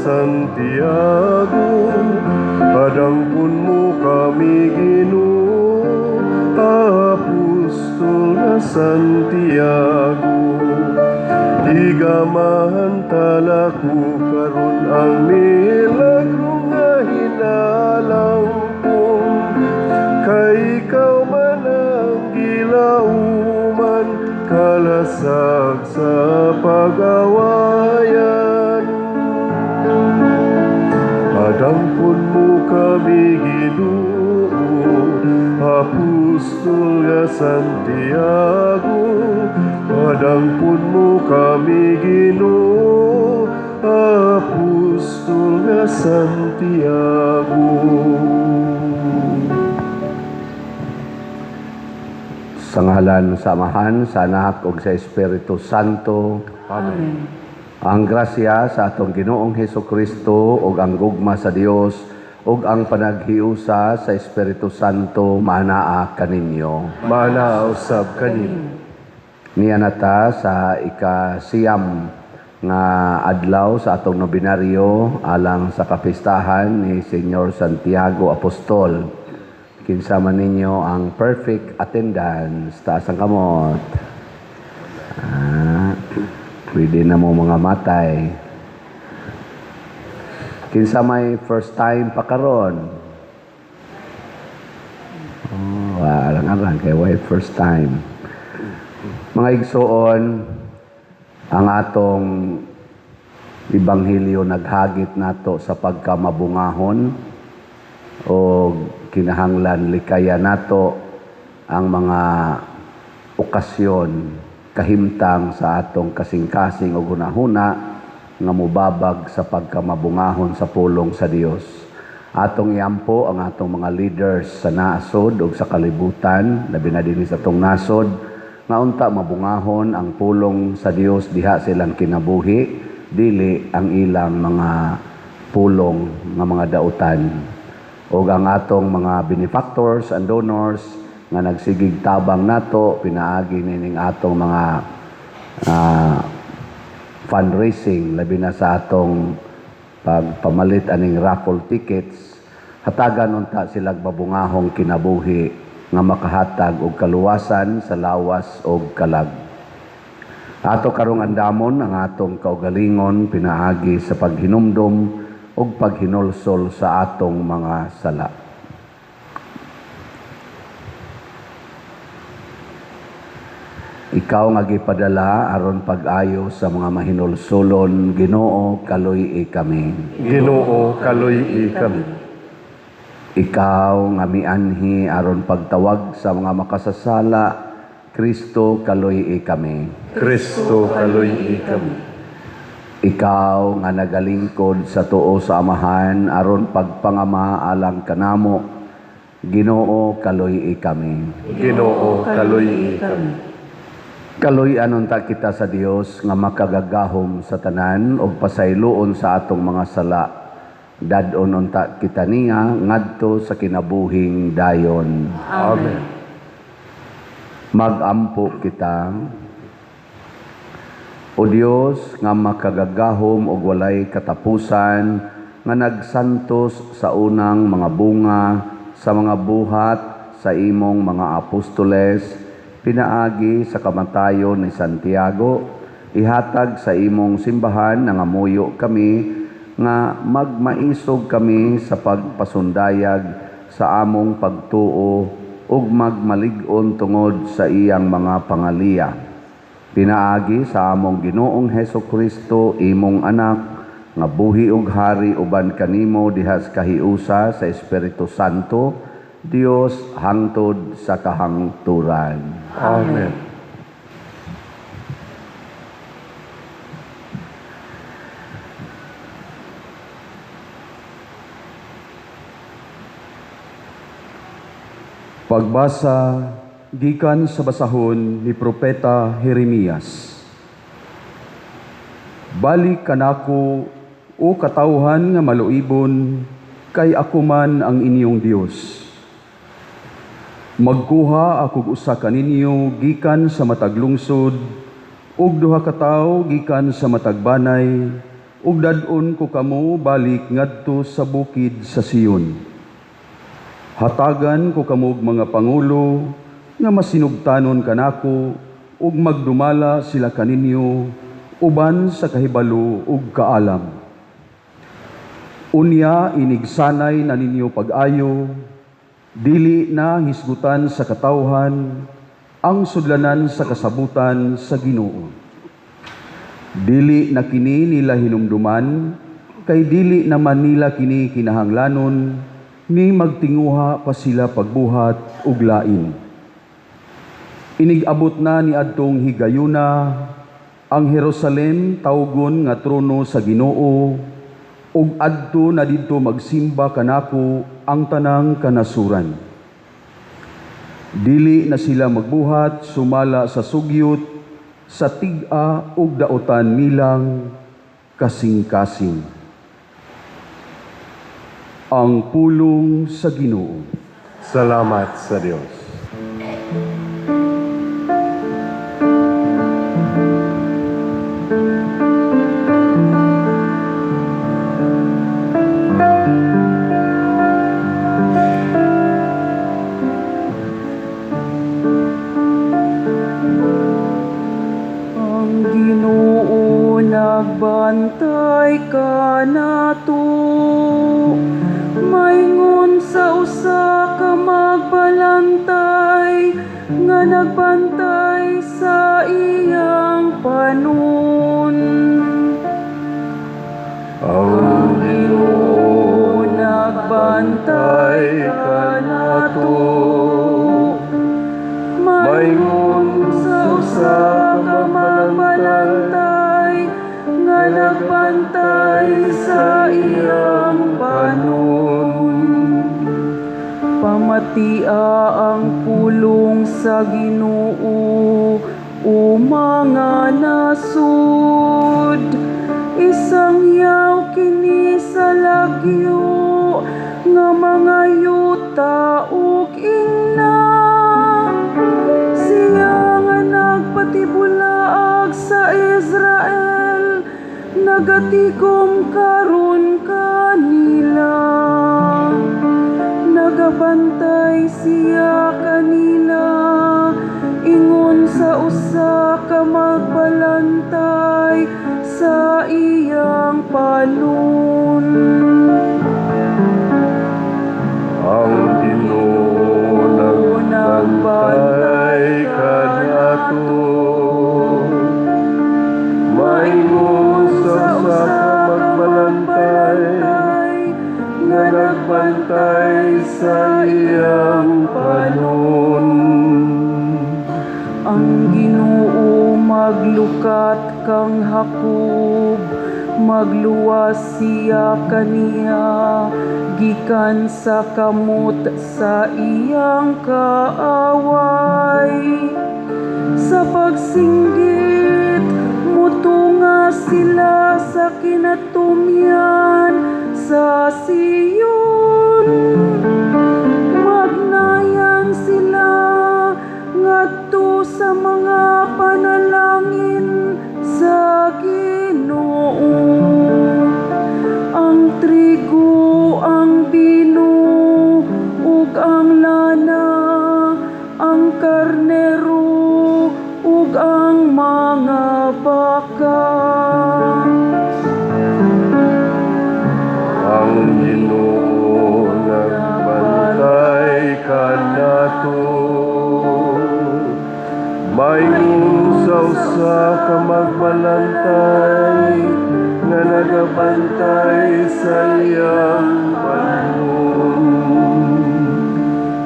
Santiago, padangpon mo kami Ginoo, Apostol nga Santiago. Igamahan talako karon ang milagro nga hinalangkon, kay ikaw man ang gilauman, kalasag sa pagawayan. Padampon mo kami Ginoo, Apostol nga Santiago. Padampon mo kami Ginoo, Apostol nga Santiago. Sa ngalan sa Amahan, sa Anak ug sa Espiritu Santo. Amen. Ang grasya sa atong Ginoong Heso Kristo ug ang gugma sa Dios ug ang panaghiusa sa Espiritu Santo maanaa kaninyo. Maanaa usab kanimo. Niya nata sa ikasiyam nga adlaw sa atong nobinaryo alang sa kapistahan ni Señor Santiago Apostol. Kinsa man ninyo ang perfect attendance, taas ang kamot. Pwede na mo mga matay. Kinsa may first time pa karon? Oh, arang-arang kay way first time. Mga igsoon, ang atong ebanghelyo naghagit nato sa pagkamabungahon o kinahanglan likaya nato ang mga okasyon kahimtang sa atong kasing-kasing o hunahuna nga mubabag sa pagkamabungahon sa pulong sa Dios. Atong iampo ang atong mga leaders sa nasod ug sa kalibutan, labi na dinhi sa atong nasod, nga unta mabungahon ang pulong sa Dios diha silang kinabuhi, dili ang ilang mga pulong nga mga dautan. Og ang atong mga benefactors and donors nga nagsigig tabang nato pinaagi nining atong mga fundraising, labi na sa atong pagpamalit aning raffle tickets, hatagan unta silag mabungahong kinabuhi nga makahatag og kaluwasan sa lawas og kalag. Ato karong andamon ang atong kaugalingon pinaagi sa paghinumdom ug paghinulsol sa atong mga sala. Ikaw nga gipadala aron pag-ayo sa mga mahinulsolon, Ginoo, kaluy-i kami. Ginoo, kaluy-i kami. Ikaw nga mianhi aron pagtawag sa mga makasasala, Kristo, kaluy-i kami. Kristo, kaluy-i kami. Ikaw nga nagalingkod sa tuo sa Amahan aron pagpangama alang kanamo, Ginoo, kaluy-i kami. Ginoo, kaluy-i kami. Kaluy-an unta kita sa Dios nga makagagahom sa tanan ug pasayloon sa atong mga sala. Dad-on unta kita niya ngadto sa kinabuhing dayon. Amen. Magampo kita. O Dios nga makagagahom ug walay katapusan, nga nagsantos sa unang mga bunga sa mga buhat sa imong mga apostoles, pinaagi sa kamatayon ni Santiago, ihatag sa imong simbahan nangamuyo kami nga magmaisog kami sa pagpasundayag sa among pagtuo ug magmalig-on tungod sa iyang mga pangaliya. Pinaagi sa among Ginoong Heso Kristo, imong anak, nga buhi ug hari uban kanimo diha sa kahiusa sa Espiritu Santo, Dios hangtod sa kahangturan. Amen. Pagbasa gikan sa basahon ni Propeta Jeremias. Balik kanako, o katawhan nga maluibon, kay ako man ang inyong Dios. Magkuha akog usa kaninyo gikan sa matag lungsod, ug duha ka tawo gikan sa matag banay, ug dad-on ko kamo balik ngadto sa bukid sa Sion. Hatagan ko kamo og mga pangulo nga masinugtanon kanako ug magdumala sila kaninyo uban sa kahibalo ug kaalam. Unya inigsanay na ninyo pag-ayo, dili na hisgutan sa katawhan ang sudlanan sa kasabutan sa Ginoo. Dili na kini nila hinumduman, kay dili naman nila kini kinahanglanon, ni magtinguha pa sila pagbuhat og lain. Inig-abot na ni adtong higayuna, ang Jerusalem tawgon nga trono sa Ginoo, ug adto na didto magsimba kanako ang tanang kanasuran. Dili na sila magbuhat sumala sa sugyot sa tig-a ug daotan nilang kasing-kasing. Ang pulong sa Ginoo. Salamat sa Dios. Ang Ginoo nagbantay kanato, maingon sa usa ka magbalantay nga nagbantay sa iyang panon. Ang Ginoo nagbantay kanato, maingon sa usa ka magbalantay nga nagbantay sa iyang panon. Pamatia ang pulong sa Ginoo, o mga nasud. Isangyaw kini sa lagyo nga mga yuta ug ingna. Siya nga nagpatibulaag sa Israel, nagatigom karon kanila. Nagabantay siya kanila, ingon sa usa ka magbalantay sa iyang panon. Ang Ginoo nagbantay kanato, maingon sa usa ka magbalantay nga nagbantay sa iyang panon. Ang Ginoo maglukat kang Jacob, magluwas siya kaniya gikan sa kamot sa iyang kaaway. Sa pagsinggit, mutunga sila sa kinatumyan sa Sion. Magnayan sila ngadto sa mga panalangin sa Ginoo. Ang trigo, ang bino, ug ang lana, ang karnero, ug ang mga baka. Ang Ginoo nagbantay kanato, maingon sa usa ka magbalantay nga nagabantay sa iyang panon.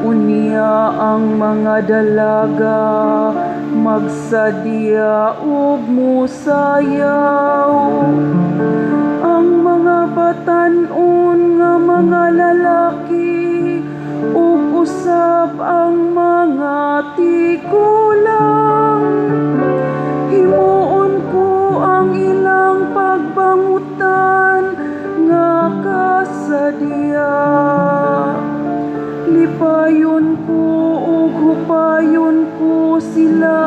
Unya ang mga dalaga magsadya ug musayaw. Ang mga batan-on nga mga lalaki ug usab ang mga tigulang. Himuon ko ang ilang pagbangutan nga kasadya. Lipayon ko ug hupayon ko sila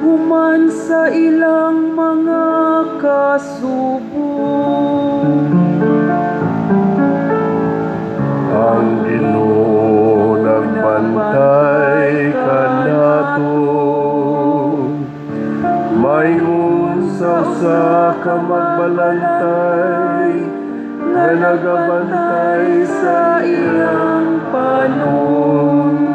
human sa ilang mga kasubo. Ang Ginoo nagbantay kanato. Mayon sa usa ka magbalantay nga nagabantay sa iyang panon.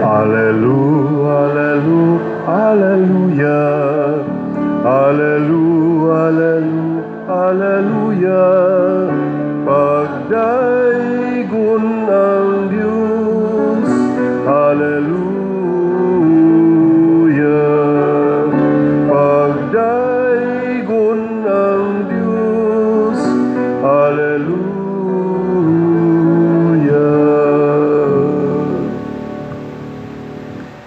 Alleluia, alleluia, alleluia. Alleluia, alleluia, alleluia. Pagdaygon ang Diyos. Alleluia. Pagdaygon ang Diyos. Alleluia.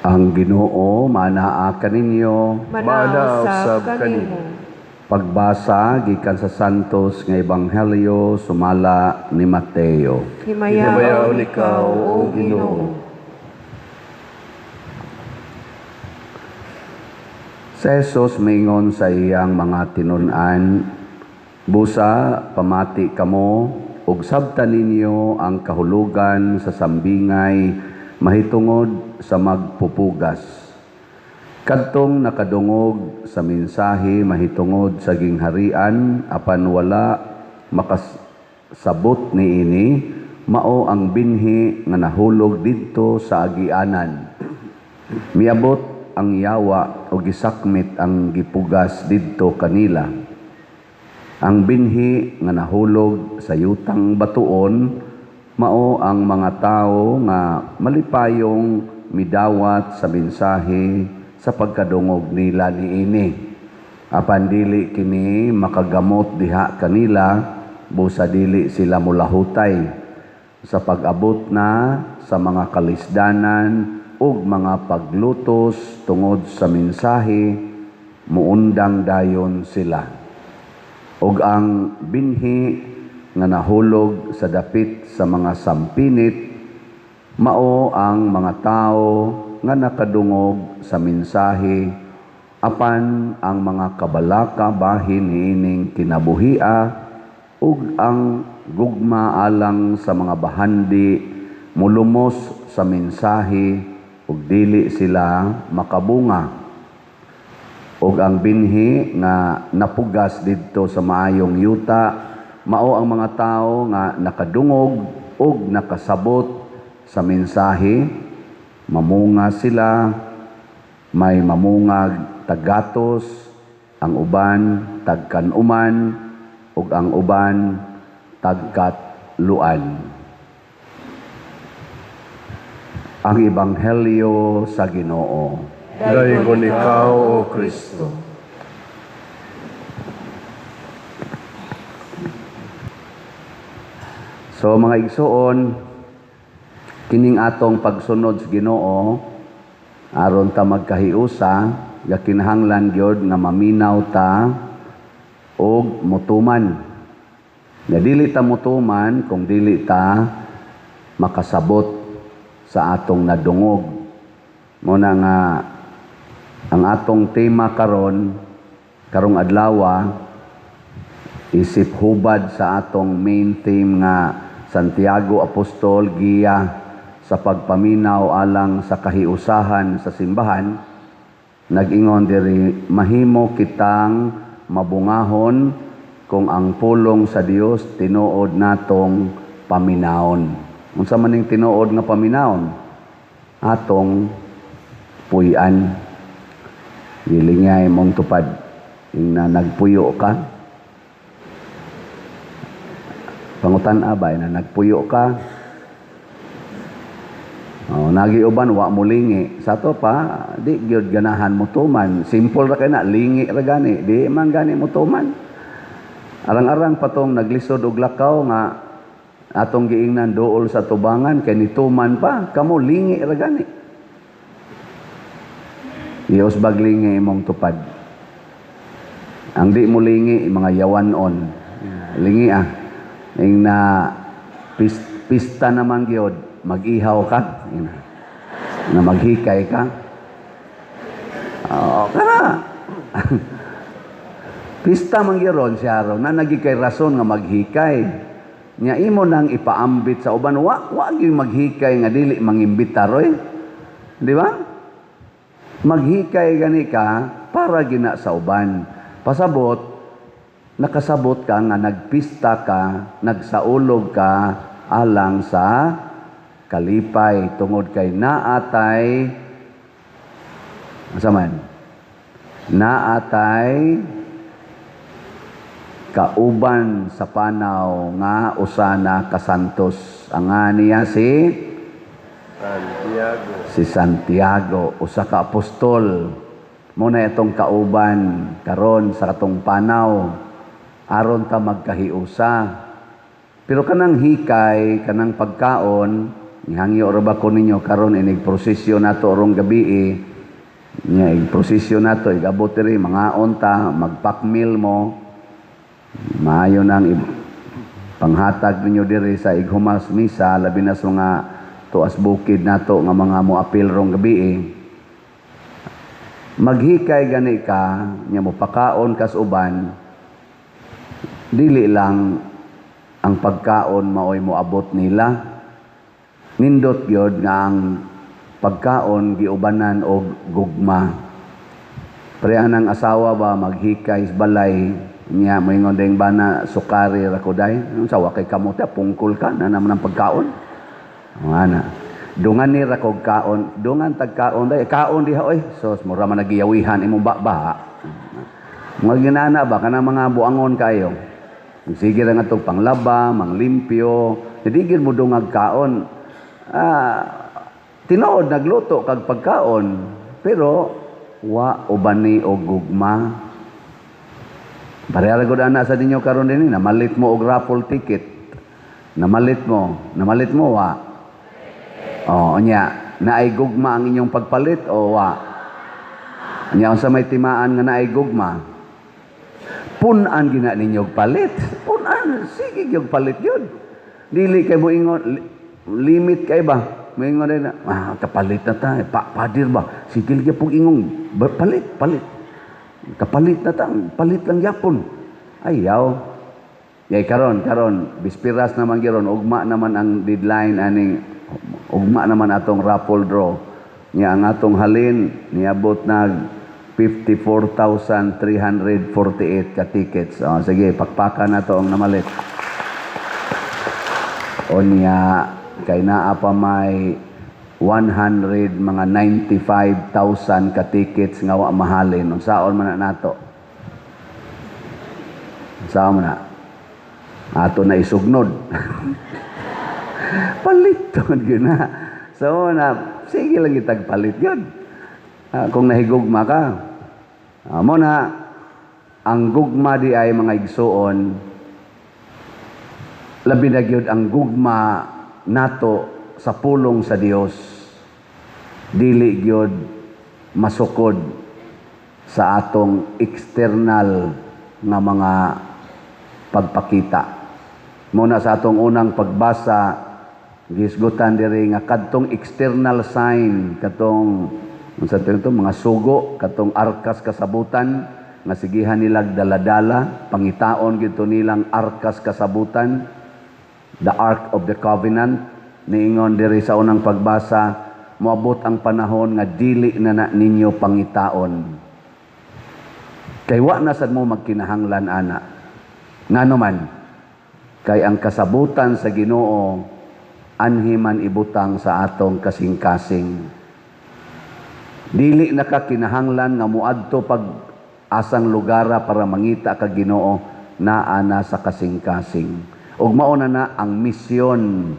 Ang Ginoo manaa kaninyo. Mana usab kanimo. Pagbasa gikan sa Santos nga Ebanghelyo sumala ni Mateo. Himayaon ikaw, O Ginoo. Si Jesus mingon sa iyang mga tinun-an, "Busa pamati kamo ug sabta ninyo ang kahulugan sa sambingay mahitungod sa magpupugas. Kadtong nakadungog sa mensahe mahitungod sa gingharian apan wala makasabot niini, mao ang binhi nga nahulog didto sa agianan. Miabot ang yawa o gisakmit ang gipugas didto kanila. Ang binhi nga nahulog sa yutang batuon mao ang mga tawo nga malipayong midawat sa mensahe sa pagkadungog nila niini. Apan dili kini makagamot diha kanila, busa dili sila mulahutay sa pag-abot na sa mga kalisdanan ug mga paglutos tungod sa mensahe, muundang dayon sila. Ug ang binhi nga nahulog sa dapit sa mga sampinit mao ang mga tawo nga nakadungog sa mensahe, apan ang mga kabalaka bahin niining kinabuhia ug ang gugma alang sa mga bahandi mulumos sa mensahe ug dili sila makabunga. Ug ang binhi nga napugas didto sa maayong yuta mao ang mga tawo nga nakadungog ug nakasabot sa mensahe, mamunga sila, may mamungag taggatos, ang uban tagkanuman, ug ang uban tagkatluan." Ang Ebanghelyo sa Ginoo. Daygon ikaw, O Kristo. So mga igsuon, kining atong pagsunod sa Ginoo aron ta magkahiusa, gakinahanglan gyud nga maminaw ta og mutuman. Nga dili ta mutuman kung dili ta makasabot sa atong nadungog. Muna nga ang atong tema karon, karong adlawa, isip hubad sa atong main theme nga Santiago Apostol giya sa pagpaminaw alang sa kahiusahan sa simbahan, nag-ingon diri, mahimo kitang mabungahon kung ang pulong sa Dios tinuod natong paminawon. Unsa man ning tinuod nga paminawon? Atong puy-an. Dili nga imong tupad ing na nagpuyo ka. Pangutan abay na nagpuyo ka. Oh, nagi uban wa mo lingi. Sa to pa di gyud ganahan mo tuman. Simple ra kay na, lingi ra gani, di man gani mo tuman. Arang-arang patong naglisod og lakaw nga atong giingnan duol sa tubangan kay nituman pa, kamo lingi ra gani. Iyos baglingi imong tupad. Ang di mo lingi, mga yawanon. Lingi ah. Ing na pista naman gyud, mag-ihaw ka. Ing na maghikay ka. Oo, kana. Pista man gyud ron siya ron, na nagi kay rason nga maghikay. Nya imo nang ipaambit sa uban, wa gyud maghikay nga dili mangimbita roy. Di ba? Maghikay gani ka para gina sa uban. Pasabot, nakasabot ka nga nagpista ka, nagsaulog ka alang sa kalipay tungod kay naatay asa man, naatay kauban sa panaw nga usa na kasantos. Ang nga niya si Santiago. Si Santiago, usa ka apostol. Mo na itong kauban karon sa katong panaw aron ta magkahiusa. Pero kanang hikay, kanang pagkaon, gihangyo ra ba ko ninyo karon inig prosesyon nato orong gabi eh. Nya ig prosesyon nato igabot diri, mangaon ta, magpakmil mo. Maayo nang panghatag ninyo diri sa ighumas misa, labi na sa mga tuas bukid nato nga mga moapil rong gabi eh. Maghikay gani ka, nya mo pakaon kas uban, dili lang ang pagkaon maoy moabot nila. Nindot gyud nga ang pagkaon giubanan og gugma. Pre ang asawa ba maghikay sa balay, niya moingon ding bana, "Sukari ra ko day." "Unsa, wa kay kamote, pungkol ka na naman ang pagkaon." Ang ana. "Dungan ni ra kog kaon, dungan tag kaon day, kaon diha oy." Sos, mura man nagiyawihan imong baba. Mga ginana ba kanang mga buangon kayo. Sige ra nga tog panglaba, manglimpyo, hindi gid mo dungag kaon. Tinuod nagluto kag pagkaon, pero wa ubani og gugma. Pareha ra gud ana sa ninyo karon dinhi, namalit mo og raffle ticket. Namalit mo wa? Oh, nya, naay gugma ang inyong pagpalit o wa? Nya unsa may timaan nga naay gugma? Pun-an gina ninyo og palit. Pun-an, sige gyud palit yun. Dili kay mo ingon limit kay ba? Moingon din na, "Ah, kapalit na ta, padir ba? Sige gyud pong ingong, palit, palit. Kapalit na ta, palit lang yapon." Ayaw. Yay karon, karon, bispiras naman giron, ugma naman ang deadline aning ugma naman atong raffle draw. Nya ang atong halin niabot nag 54,348 ka tickets. Oh, sige, pakpakan na to ang namalit. Onya kay naa pa may 100 mga 95,000 ka tickets nga wa mahalin. Unsaon man na nato? Unsaon man na? Ato na isugnod. Palit gyud na. So na sige lang itag palit yun. Kung nahigugma ka. Mo na ang gugma di ay, mga igsuon, labi na gyud ang gugma nato sa pulong sa Dios, dili gyud masukod sa atong external nga mga pagpakita. Muna sa atong unang pagbasa, gisgutan diri nga kadtong external sign, katong unsa to, mga sugo, katong arkas kasabutan nga sigihan nilag daladala, pangitaon gito nilang arkas kasabutan, the Ark of the Covenant. Niingon diri sa unang pagbasa, moabot ang panahon nga dili na na ninyo pangitaon. Kay wa na sad mo magkinahanglan ana. Ngano man? Kay ang kasabutan sa Ginoo anhi man ibutang sa atong kasing-kasing. Dili na ka kinahanglan nga moadto pag asang lugara para mangita ka Ginoo, naa na sa kasing-kasing. Ug mao na na ang misyon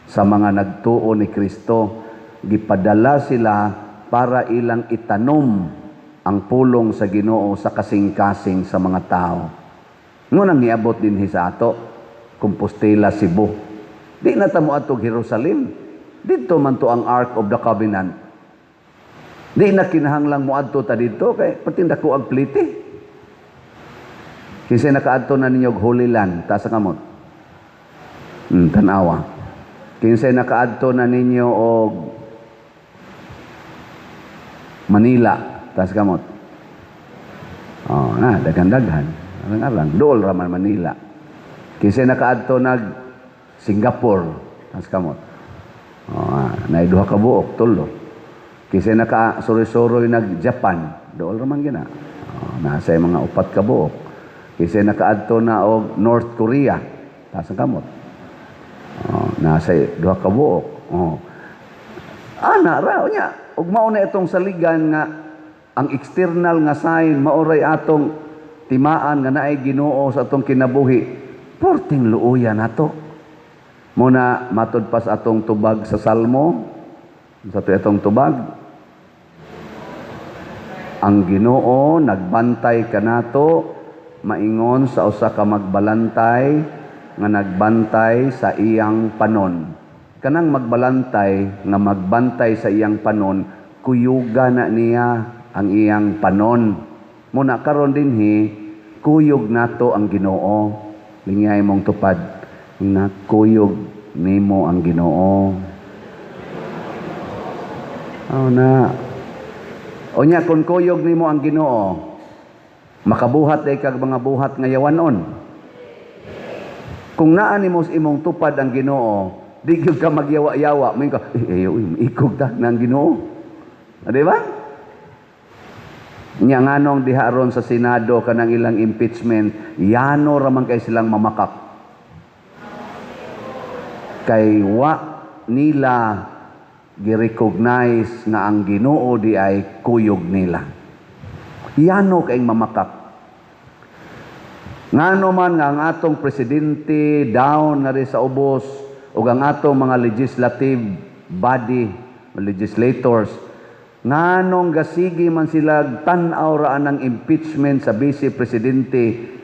sa mga nagtuo ni Kristo, gipadala sila para ilang itanom ang pulong sa Ginoo sa kasing-kasing sa mga tao. Ngunang niabot dinhi sa ato, Compostela, Cebu. Di na ta moadtog Jerusalem. Didto man to ang Ark of the Covenant. Di na kinahanglang moadto ta didto kay perting dako ang plite. Kinsa nakaadto na ninyo og Holy Land, taas ang kamot. Tanawa. Kinsay nakaadto na ninyo og Manila, taas kamot. Oh, na daghan-daghan. Arang-arang dool ra man Manila. Kinsay nakaadto nag Singapore, taas kamot. Oh, naay duha ka buok, tulo. Kinsay naka suroy-suroy nag Japan, dool ra man gina. Oh, nasa mga upat ka buok. Kinsay nakaadto na og North Korea, taas ang kamot. Oh, nasa duha ka buok. Oh. Ana ra nya, ug mao na itong saligan nga ang external nga sign mao ray atong timaan nga naay Ginoo sa atong kinabuhi. Porting luoya nato. Muna matud pa sa atong tubag sa Salmo, sa ato atong tubag, ang Ginoo nagbantay kanato maingon sa usa ka magbalantay nga nagbantay sa iyang panon. Kanang magbalantay nga magbantay sa iyang panon, kuyuga na niya ang iyang panon. Muna karon dinhi, kuyog nato ang Ginoo. Lingay mong tupad, na kuyog nimo ang Ginoo. Oh na. Unya kung kuyog nimo ang Ginoo, makabuhat day kag mga buhat nga yawanon. Kung naa nimo sa imong tupad ang Ginoo, di gyud ka magyawa-yawa. May ka, eh, eh, ikog ta ng Ginoo. Ah, di ba? Nya nganong diha ron sa Senado kanang ilang impeachment, yano ra man kay silang mamakak. Kay wa nila gi-recognize nga ang Ginoo di ay kuyog nila. Yano kay mamakak. Ngano man nga ang atong presidente down na rin sa ubos ug ang atong mga legislative body, legislators, nganong gasigi man sila tan-aw ra ang impeachment sa vice presidente,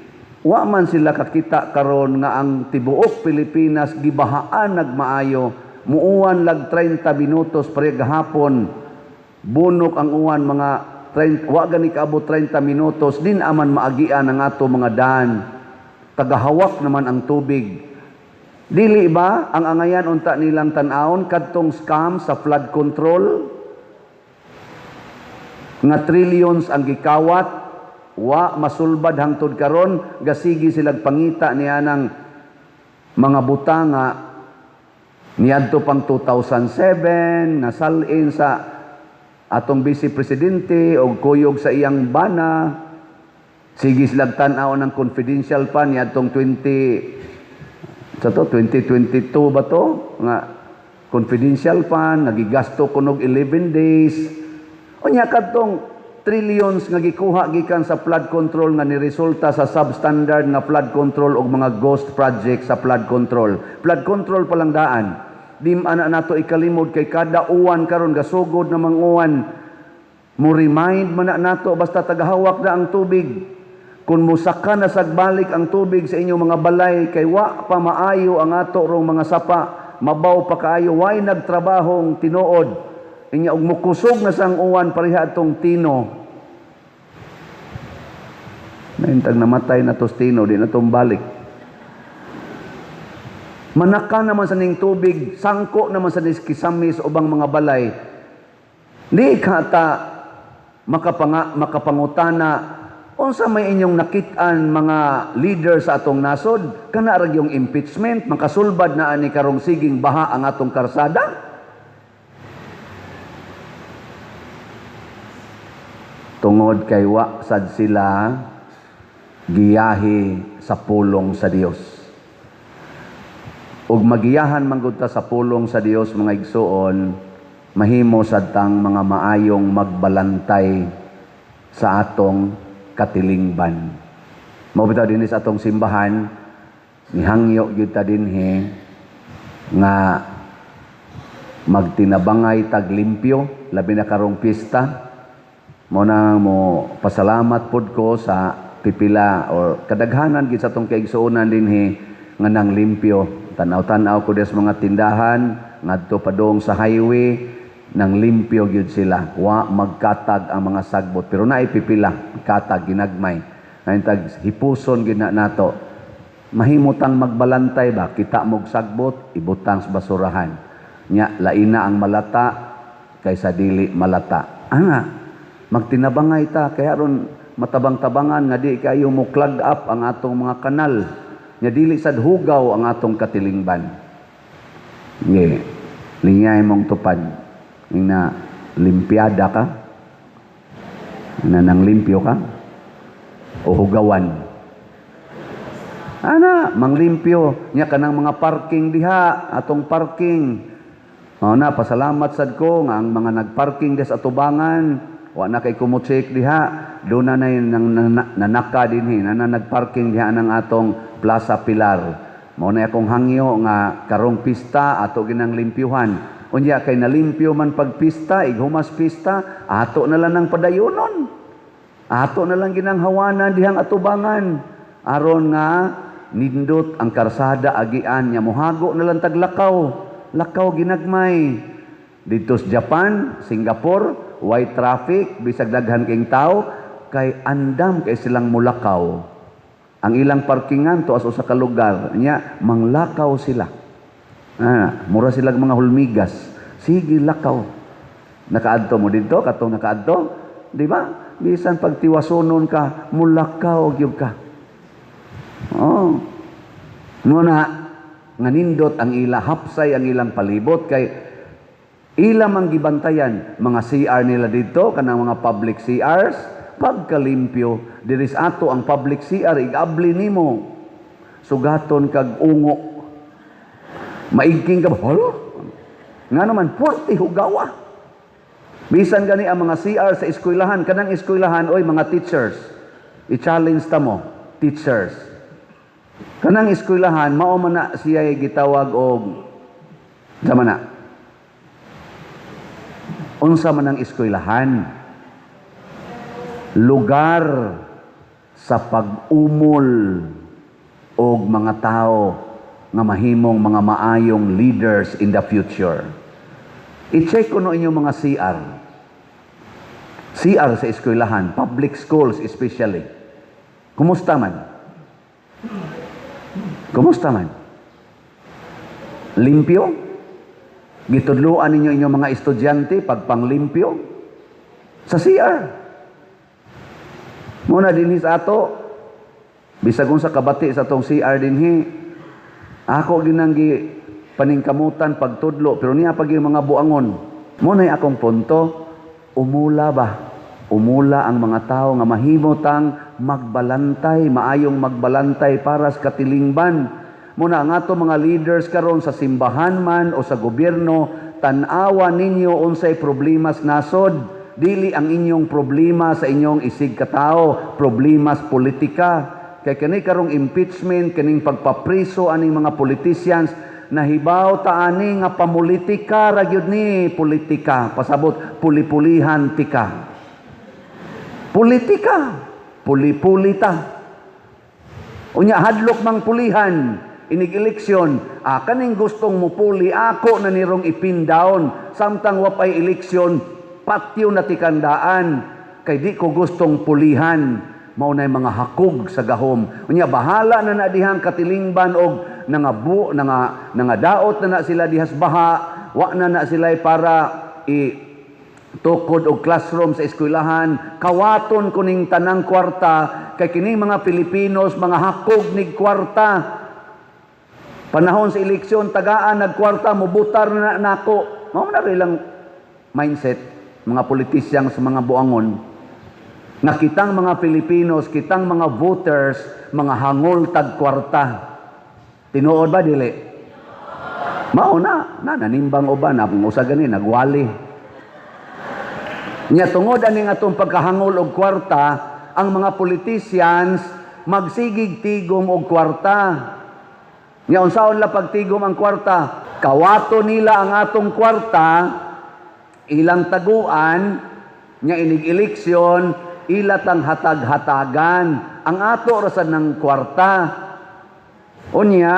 wa man sila kakita karon nga ang tibuok Pilipinas gibahaan nagmaayo, muuwan lag 30 minutos pre gahapon, bunok ang uwan mga 30, wa gani kaabot 30 minutos, din aman maagian ang ato mga daan. Tagahawak naman ang tubig. Dili ba ang angayan unta nilang tan-awon kadtong scam sa flood control? Nga trillions ang gikawat, wa masulbad hangtod karon, gasigi silag pangita niya ng mga butanga niadto pang 2007 nasalin sa atong vice presidente og kuyog sa iyang bana. Sige silag tan-aw ng confidential pa niadtong 20 sa to 2022 ba to nga confidential fund nagigasto kunog 11 days. Unya kadtong trillions nga gikuha gikan sa flood control nga niresulta sa substandard nga flood control og mga ghost project sa flood control. Flood control pa lang daan. Di ana nato ikalimod kay kada uwan karon gasugod namang uwan. Mo remind man na nato basta tagahawak na ang tubig. Kung musaka na sagbalik ang tubig sa inyong mga balay kay wa pa maayo ang ato rong mga sapa, mabaw pa kaayo, way nagtrabahong tinuod. Inya og mukusog na sang uwan pareha atong Tino. Naintag namatay na tos Tino, di na balik. Manaka naman sa ning tubig, sangko naman sa ning kisami sa ubang mga balay. Di ka ta makapangutana unsa may inyong nakit-an mga leader sa atong nasod, kana ra yung impeachment, makasulbad na ani karong siging baha ang atong karsada. Tungod kay wa sad sila giyahi sa pulong sa Dios. Ug magiyahan man gud ta sa pulong sa Dios mga igsuon, mahimo sad tang mga maayong magbalantay sa atong katilingban. Mao bitaw dinhi sa atong simbahan, nihangyo gyud ta dinhi nga magtinabangay tag limpyo, labi na karong pista. Mao na mo pasalamat pod ko sa pipila or kadaghanan gid sa atong kaigsuonan dinhi nga nang limpyo. Tan-aw-tan-aw ko sa mga tindahan ngadto padung sa highway, nang limpyo gyud sila. Wa magkatag ang mga sagbot, pero naay pipila katag ginagmay. Ngayon tag hipuson gina nato. Mahimutang magbalantay ba, kita mog sagbot, ibutang sa basurahan. Nya laina ang malata kaysa dili malata. Ana, magtinabangay ta kaya ron matabang-tabangan nga di kayo mo clog up ang atong mga kanal. Nya dili sad hugaw ang atong katilingban. Nge, lingay mong tupad. Ing na limpiada ka, na nang limpyo ka, o hugawan. Ana, manglimpyo nya kanang mga parking diha, atong parking. O na, pasalamat sad ko nga ang mga nagparking diha sa atubangan, wa na kay kumucheck diha, do na nang nanaka dinhi, na nagparking diha ng atong Plaza Pilar. Mao na akong hangyo nga karong pista ato ginang limpyuhan. Unya kay nalimpyo man pag pista, ighumas pista, ato na lang ang padayonon. Ato na lang ginang hawanan dihang atubangan. Aron nga nindot ang karsada agian nya mohago na lang taglakaw. Lakaw ginagmay. Dito sa Japan, Singapore, way traffic, bisag daghan king tao, kay andam kay silang mulakaw. Ang ilang parkingan tuas usa ka lugar, nya manglakaw sila. Ah, mura sila mga hulmigas. Sige lakaw. Nakaadto mo dito, katong nakaadto, di ba? Bisan pag tiwasonon ka, mulakaw gyud ka. Oh. Muna nga nindot ang ila hapsay ang ilang palibot kay ila mang gibantayan mga CR nila dito kanang mga public CRs pagkalimpyo diri sa ato ang public CR igabli nimo sugaton kag ungo, maigking ka ba, hala nga naman purti hugawa. Bisan gani ang mga CR sa eskwelahan, kanang eskwelahan, oy mga teachers, i-challenge ta mo, teachers. Kanang eskwelahan, mao man na siya gitawag og sa man na. Unsa man ang eskwelahan? Lugar sa pag-umol og mga tao nga mahimong mga maayong leaders in the future. I-check ko no inyong mga CR. CR sa eskwelahan, public schools especially. Kumusta man? Kumusta man? Limpyo? Gitudloan ninyo inyong mga estudyante pagpanglimpyo? Sa CR. Muna dinhi sa ato, bisag unsa kabati sa atong CR dinhi, ako ginanggi paningkamutan pagtudlo, pero niya pag yung mga buangon. Muna akong punto, umula ba? Umula ang mga tao nga mahimutang magbalantay, maayong magbalantay para sa katilingban. Muna ang ato mga leaders karon sa simbahan man o sa gobyerno, tan-awa ninyo unsay problemas nasod. Dili ang inyong problema sa inyong isig katao, problemas politika. Kay kani karong impeachment, kining pagpapriso aning mga politicians, nahibaw ta ani nga pamulitika ra gyud ni politika. Pasabot puli-pulihan tika. Politika, puli-pulita. Unya hadlok mang pulihan, inig eleksyon, ah, kaning gustong mupuli ako na nirong ipin down. Samtang wapay eleksyon, patyo na tikandaan kay di ko gustong pulihan. Mao nay mga hakog sa gahom. Unya bahala na na dihang katilingban og nangabu nanga nangadaot na na sila dihas baha, wa na na sila para i tukod og classroom sa eskwelahan, kawaton kuning tanang kwarta kay kining mga Pilipinos mga hakog nig kwarta. Panahon sa eleksyon tagaan nagkwarta, mubutar na nako. Mao na rin lang mindset mga politisyang sa mga buangon nga kitang mga Pilipinos, kitang mga voters, mga hangol tag kwarta. Tinuod ba dili? Mao na, na nanimbang uban, na usa gani nagwali. Nya tungod aning atong pagkahangol og kwarta, ang mga politicians magsigig tigom og kwarta. Nya unsaon la pagtigom ang kwarta? Kawato nila ang atong kwarta, ilang taguan, nya inig eleksyon, ila tang hatag-hatagan. Ang ato ra sad ng kwarta. Unya,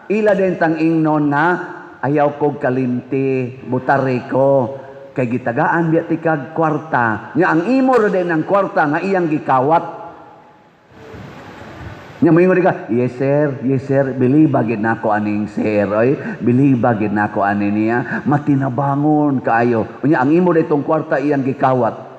ila din tang ingnon na ayaw kog kalimti, butari ko. Kay gitagaan biya tikag kwarta. Nya ang imo ra din ang kwarta nga iyang gikawat. Nya moingon ka, "Yes sir, yes sir, biliba gid nako aning sir, oy, biliba gid nako ani niya, matinabangon kaayo." Unya ang imo ditong kwarta iyang gikawat.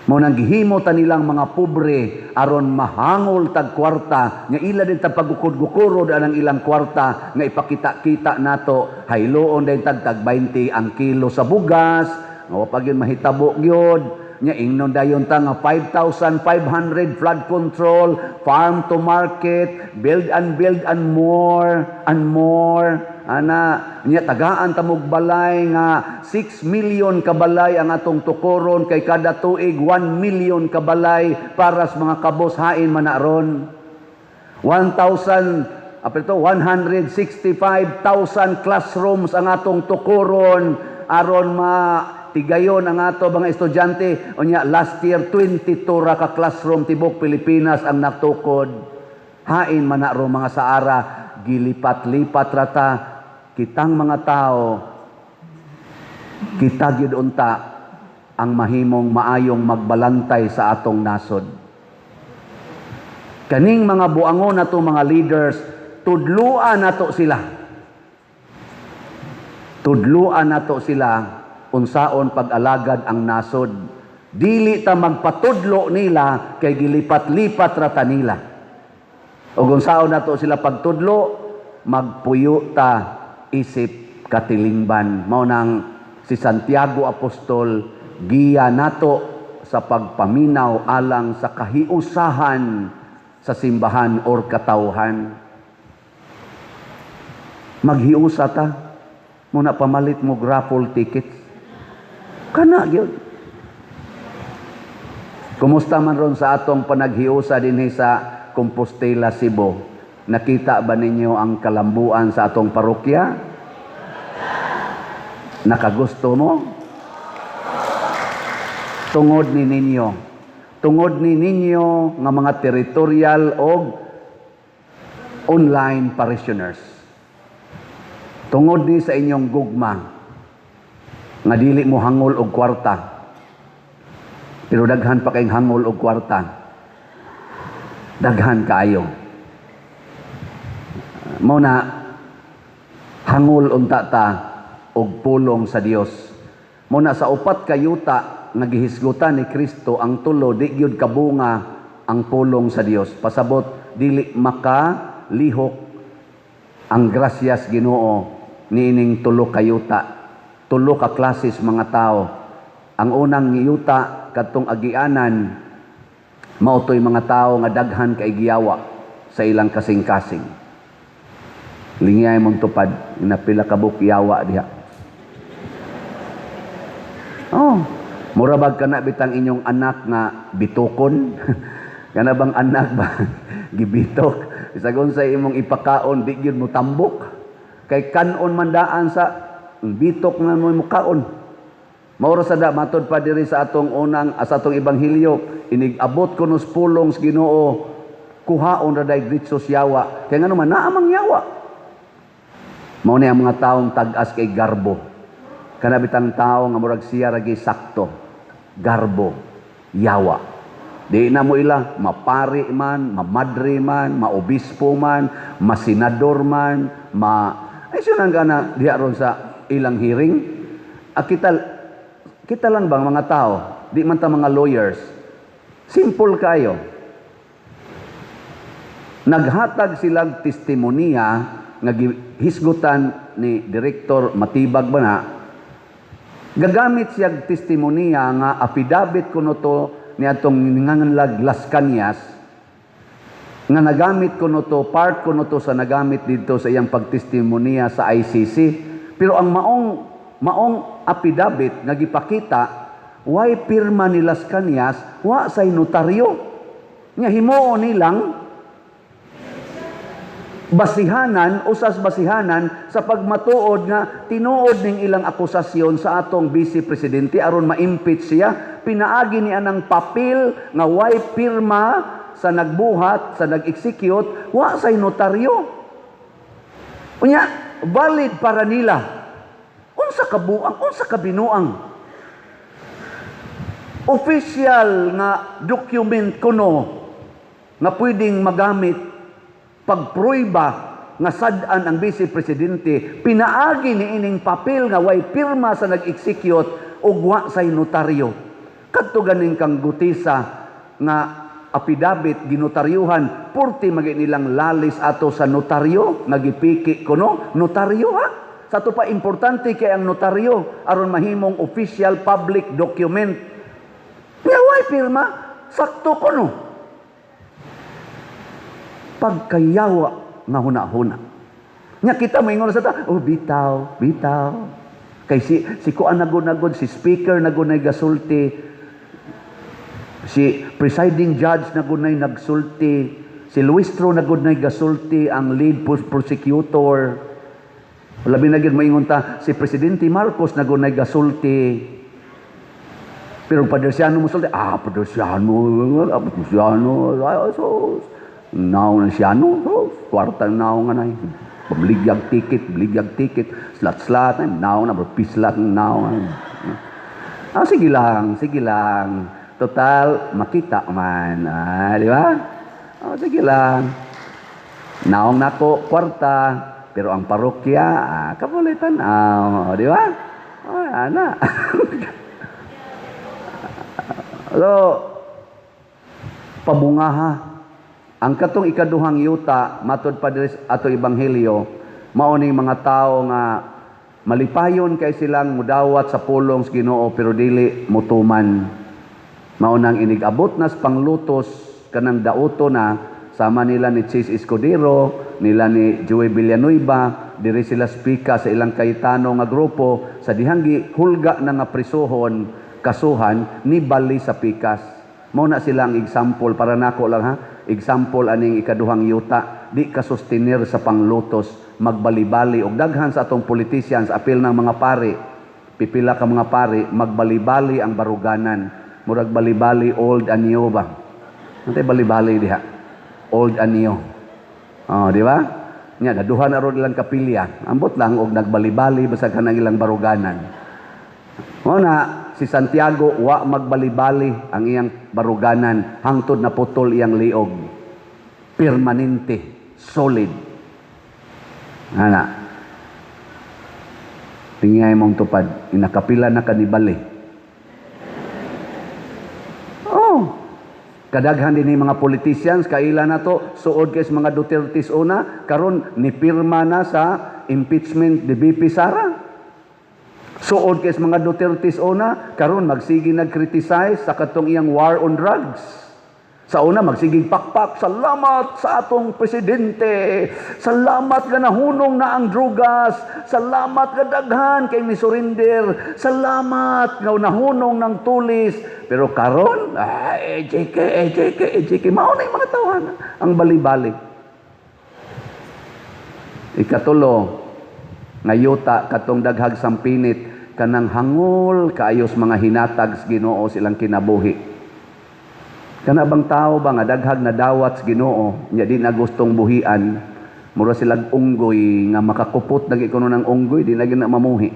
Mao nang gihimo ta nilang mga pobre aron mahangol tag kwarta nga ila din tag pagukod-gukurod anang ilang kwarta nga ipakita-kita nato, hayloon din tag tag 20 ang kilo sa bugas nga wa pa gyud mahitabo gyud. Nya ingnon dayon ta nga 5,500 flood control, farm to market, build and build and more and more ana. Nya tagaan ta mog balay nga 6 million ka balay ang atong tukoron kay kada tuig 1 million ka balay para sa mga kabos. Hain man na ron. 1,000, apa ito, 165,000 classrooms ang atong tukoron aron ma tigayon ang ato mga estudyante. Unya last year 22 ra ka classroom tibok Pilipinas ang natukod. Hain man na ron, mga saara. Gilipat-lipat rata kitang mga tao. Kita gyud unta ang mahimong maayong magbalantay sa atong nasod. Kaning mga buangon nato, mga leaders, tudluan nato sila. Tudluan nato sila unsaon pag-alagad ang nasod. Dili ta magpatudlo nila kay gilipat-lipat ra ta nila. Ug unsaon nato sila pagtudlo? Magpuyo ta isip katilingban. Mao nang si Santiago Apostol giya nato sa pagpaminaw alang sa kahiusahan sa simbahan or katawhan. Maghiusa ta. Muna pamalit mo raffle tickets. Kana gyud. Kumusta man ron sa atong panaghiusa dinhi sa Compostela, Cebu? Nakita ba ninyo ang kalambuan sa atong parokya? Nakagusto mo? Tungod ni ninyo. Tungod ni ninyo nga mga territorial og online parishioners. Tungod ni sa inyong gugma nga dili mo hangol og kwarta. Pero daghan pa kayong hangol og kwarta. Daghan kaayo. Mao na hangol unta ta og pulong sa Dios. Mao na sa upat ka yuta nga gihisgutan ni Kristo, ang tulo di gyud kabunga ang pulong sa Dios. Pasabot dili maka lihok ang grasyas Ginoo niining tulo ka yuta. Tulo ka klases mga tao. Ang unang yuta kadtong agianan, mao to'y mga tao nga daghan kay giyawa sa ilang kasing-kasing. Lingiyay mong tupad, napila ka buok yawa diha. Oh, mura bag kana bitang inyong anak nga bitukon? Kana bang anak ba gibitok? Bisag unsa imong ipakaon, di gyud mo tambok. Kay kanon man daan sa bitok nga mo kaon. Mao ra sada matod pa diri sa atong unang, sa atong ebanghelyo, inig abot kuno sa pulong sa Ginoo, kuhaon ra day diretso sa yawa. Kay ngano man naa mang yawa. Mao ni ang mga taong tag-as kay garbo. Kana bitang tao nga murag siya ra sakto. Garbo, yawa. Di na mo ila, mapari man, mamadre man, maobispo man, masenador man, ma ay siya ka na diha ron sa ilang hearing. Ah, kita, kita lang bang mga tao, di man ta mga lawyers. Simple kayo. Naghatag silang testimonya nga gihisgutan ni Director Matibag ba na, gagamit siya testimonya nga affidavit kuno to ni atong ninganganlag Lascañas, nga nagamit kuno to, part kuno to sa nagamit dito sa iyang pagtestimonya sa ICC. Pero ang maong maong affidavit nga gipakita, way pirma ni Lascañas, wa say notaryo. Nga himuon nilang basihanan, usas basihanan sa pagmatuod nga tinuod ning ilang akusasyon sa atong vice presidente aron ma-impeach siya. Pinaagi ni anang papel nga way pirma sa nagbuhat, sa nag-execute, wa say notaryo. Unya, valid para nila. Unsa ka buang, unsa ka binuang? Official nga document kuno. nga pwedeng magamit pagpruiba nga sad-an ang vice presidente pinaagi ni ining papel nga way pirma sa nag-execute ug wa say notaryo. Kadto ganing kang Guteza nga apidabit ginotaryuhan, purti magi nilang lalis ato sa notaryo nga gipiki kuno notaryo, ha. Sa ato pa, importante kay ang notaryo aron mahimong official public document nga way pirma, sakto kuno. Pagkayawa nga huna-huna. Nya kita moingon sa ta, "Oh, bitaw, bitaw." Kay si kuan nagod-nagod, si speaker nagunay gasulti, si presiding judge nagunay nagsulti, si Luistro nagunay gasulti, ang lead prosecutor. Labi na gyud moingon ta, si Presidente Marcos nagunay gasulti. Pero Paderciano mo sulti, ah, Paderciano, ah, Paderciano, ah, so, naong na siya, no? So, kwarta naong nga na. Pamligyag ticket, bligyag ticket, slat-slat, ay, naong na, pislat, naong. Ah, sige lang, sige lang. Total, makita man. Ah, di ba? Ah, sige lang. Naong nako kwarta, pero ang parokya, ah, kabulitan, ah, di ba? Ah, ana. So, pabungaha. Ang katong ikaduhang yuta, matod pa diri sa ato ebanghelyo, mao ning mga tawo nga malipayon kay silang mudawat sa pulong sa Ginoo pero dili mutuman. Mao nang inig-abot nas panglutos kanang dauto na sama nila ni Chiz Escudero, nila ni Joey Villanueva, diri sila spika sa ilang Cayetano nga grupo sa dihanggi hulga na nga prisuhon, kasuhan ni bali sa pikas. Mao na sila ang example para nako lang, ha. Example aning ikaduhang yuta, di ka sustenir sa panglutos, magbalibali og daghan sa atong politicians, apil ng mga pari. Pipila ka mga pari, magbalibali ang baruganan. Murag balibali old and new ba? Antay balibali diha. Old and new. Oh, di ba? Nya naduha na ron ilang kapilya. Ambot lang og nagbalibali basta kanang ilang baruganan. Mao na si Santiago, wa magbalibali ang iyang baruganan hangtod na putol iyang liog. Permanente, solid. Ana. Tingay mong tupad, inakapila na kanibali. Oh. Kadaghan din ni mga politicians kaila na to, suod kay sa mga Dutertes una, karon ni pirma na sa impeachment ni VP Sara. Suod kay sa mga Dutertes una, karon magsige nag-criticize sa katong iyang war on drugs. Sa una, magsigig pakpak, "Salamat sa atong presidente. Salamat nga nahunong na ang drugas. Salamat nga daghan kay ni surrender. Salamat nga nahunong ng tulis." Pero karon, ah, EJK, EJK, EJK. Mao na yung mga tawahan. Ang bali-bali. Ikatulo, nga yuta, katong daghag sampinit, kanang hangol kaayos mga hinatag sa Ginoo silang kinabuhi. Kana bang tao ba nga daghag na dawat sa Ginoo, nya di na gustong buhian, mura silag unggoy nga makakupot na kuno ng unggoy, di na gina mamuhi.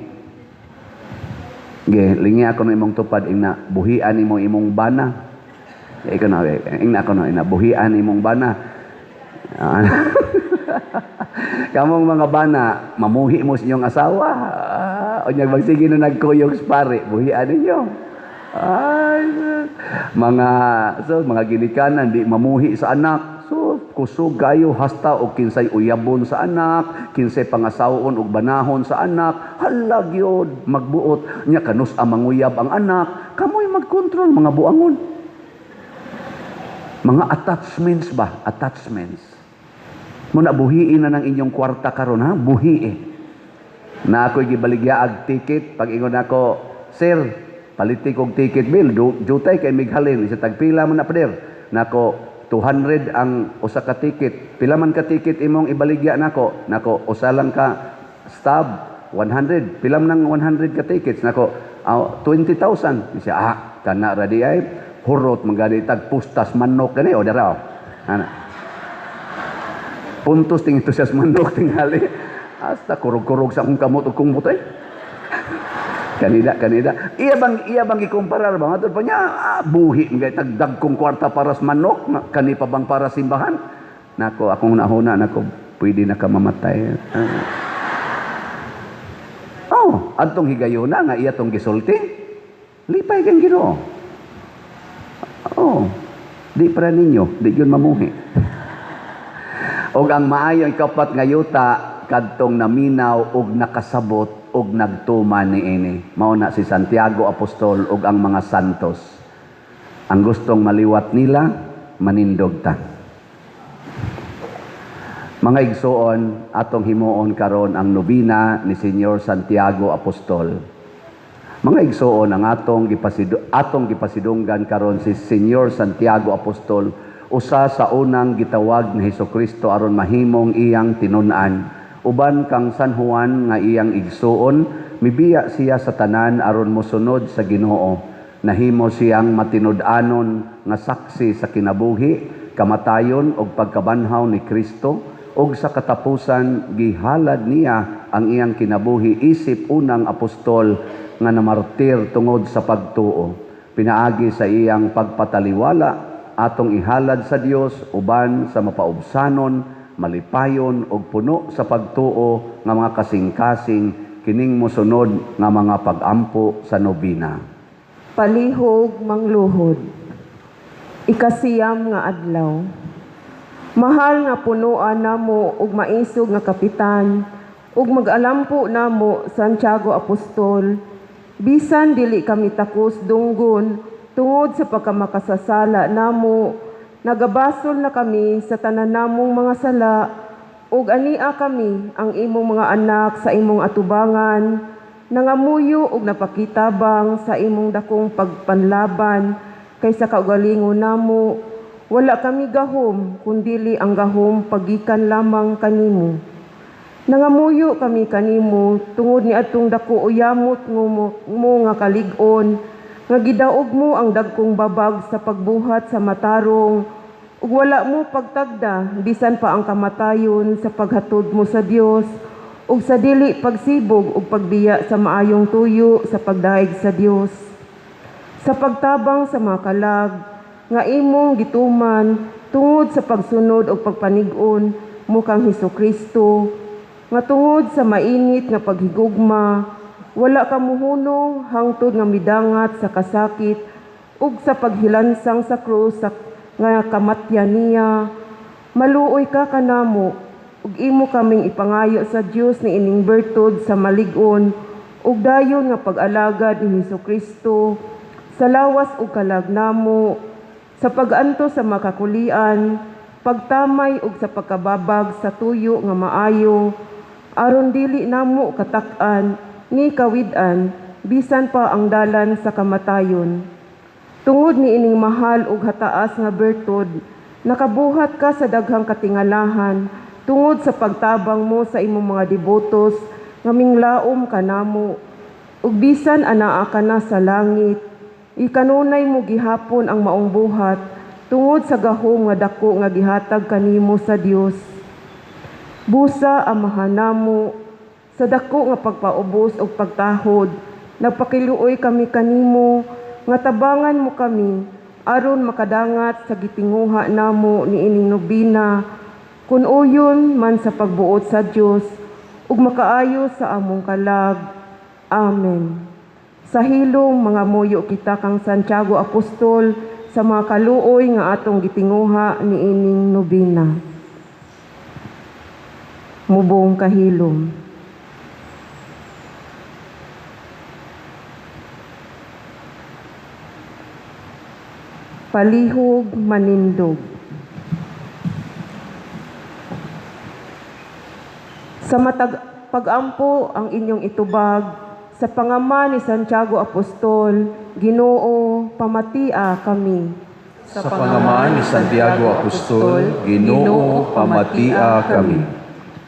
Ge, lingi ako ng imong tupad, ingna buhian imo imong bana. Ikaw na, ingna ako na, ingna buhian imong bana. Ah. Kamong mga bana, mamuhi mo sa inyong asawa. Ah, unyag magsige na nagkuyog sa pare, buhian ninyo. Ay, mga so mga ginikanan di mamuhi sa anak. So kusog kayo hasta og kinsay uyabon sa anak, kinsay pangasawon og banahon sa anak, hala gyud magbuot nya kanus ang manguyab ang anak, kamoy magkontrol mga buangon. Mga attachments ba? Attachments. Muna buhiin na ng inyong kwarta karon, ha, buhii. Na ako'y gibaligyaag ticket, pag ingon ako, "Sir, paliti kog ticket bill," jutay kay mighalin, isa tagpila man na, pader. Nako, 200 ang usa ka ticket. "Pila man ka ticket imong ibaligya nako?" Nako, "Usa lang ka stub, 100." "Pila man ang 100 ka tickets?" Nako, "20,000." Siya, "Ah, kana ra di ay hurot man gani tag pustas manok gani o dara." Ana. Puntos ting entusias manok tingali. Hasta kurog-kurog sa akong kamot ug kumot eh. Kanina, kanina. Iya bang ikumparar ba? Matod pa niya, buhi, mga tagdag kong kwarta para sa manok, kani pa bang para simbahan? Nako, akong nahuna, nako, pwede na ka mamatay. Oh, adtong higayuna nga iya tong gisulti. Lipay kang Ginoo. Oh, di para ninyo, di yun mamuhi. Og ang maayo ikapat nga yuta kadtong naminaw og nakasabot og nagtuman niini. Mao na si Santiago Apostol ug ang mga santos. Ang gustong maliwat nila, manindog ta. Mga igsoon, atong himuon karon ang nobina ni Senyor Santiago Apostol. Mga igsoon, ang atong gipasidunggan karon si Senyor Santiago Apostol, usa sa unang gitawag ni Hesukristo aron mahimong iyang tinun-an. Uban kang San Juan nga iyang igsoon, mibiya siya sa tanan aron mosunod sa Ginoo. Nahimo siyang matinud-anon nga saksi sa kinabuhi, kamatayon ug pagkabanhaw ni Kristo, ug sa katapusan gihalad niya ang iyang kinabuhi isip unang apostol nga namartir tungod sa pagtuo. Pinaagi sa iyang pagpataliwala atong ihalad sa Dios uban sa mapaubsanon, malipayon ug puno sa pagtuo nga mga kasing-kasing kining mosunod nga mga pag-ampo sa nobina. Palihog mangluhod. 9 nga adlaw. Mahal nga punuan namo ug maisog nga kapitan ug mag-alampo namo Santiago Apostol, bisan dili kami takos dunggon tungod sa pagkamakasasala namo, nagabasol na kami sa tanan namong mga sala ug ania kami ang imong mga anak sa imong atubangan, nangamuyo og napakitabang sa imong dakong pagpanlaban kaysa kaugalingon namo. Wala kami gahom kundili ang gahom pagikan lamang kanimo. Nangamuyo kami kanimo tungod ni adtong dako uyamot mo nga kalig-on nga gidaog mo ang dagkong babag sa pagbuhat sa matarong ug wala mo pagtagda bisan pa ang kamatayon sa paghatod mo sa Dios ug sa dili pagsibog ug pagbiya sa maayong tuyo sa pagdayeg sa Dios. Sa pagtabang sa mga kalag nga imong gituman tungod sa pagsunod ug pagpanig-on mo kang Hesukristo, nga tungod sa mainit nga paghigugma wala ka muhunong hangtod nga midangat sa kasakit ug sa paghilansang sa krus sa nga kamatyan niya. Maluoy ka kanamo ug imo kaming ipangayo sa Dios ni ining bertud sa malig-on ug dayon nga pag-alagad ni Hesukristo sa lawas ug kalag namo, sa pag-antos sa makakulian, pagtamay ug sa pagkababag sa tuyo nga maayo, aron dili namo katak-an ni kawid-an bisan pa ang dalan sa kamatayon. Tungod ni ining mahal ug hataas nga bertud, nakabuhat ka sa daghang katingalahan tungod sa pagtabang mo sa imong mga debotos nga minglaom kanamo. Ug bisan anaa ka na sa langit, ikanunay mo gihapon ang maong buhat tungod sa gahom nga dako nga gihatag kanimo sa Dios. Busa, Amahan namo, sa dako nga pagpaubos ug pagtahod, nagpakiluoy kami kanimo nga tabangan mo kami aron makadangat sa gitinguha namo niining nobina kun uyon man sa pagbuot sa Dios ug makaayo sa among kalag. Amen. Sa hilom mga muyo kita kang Santiago Apostol sa mga kaluoy nga atong gitinguha niining nobina. Mubong kahilom. Palihog manindog. Sa matag pag-ampo ang inyong itubag sa pangama ni Santiago Apostol, Ginoo, pamatia kami. Sa pangaman ni Santiago Apostol, Ginoo, pamatia kami.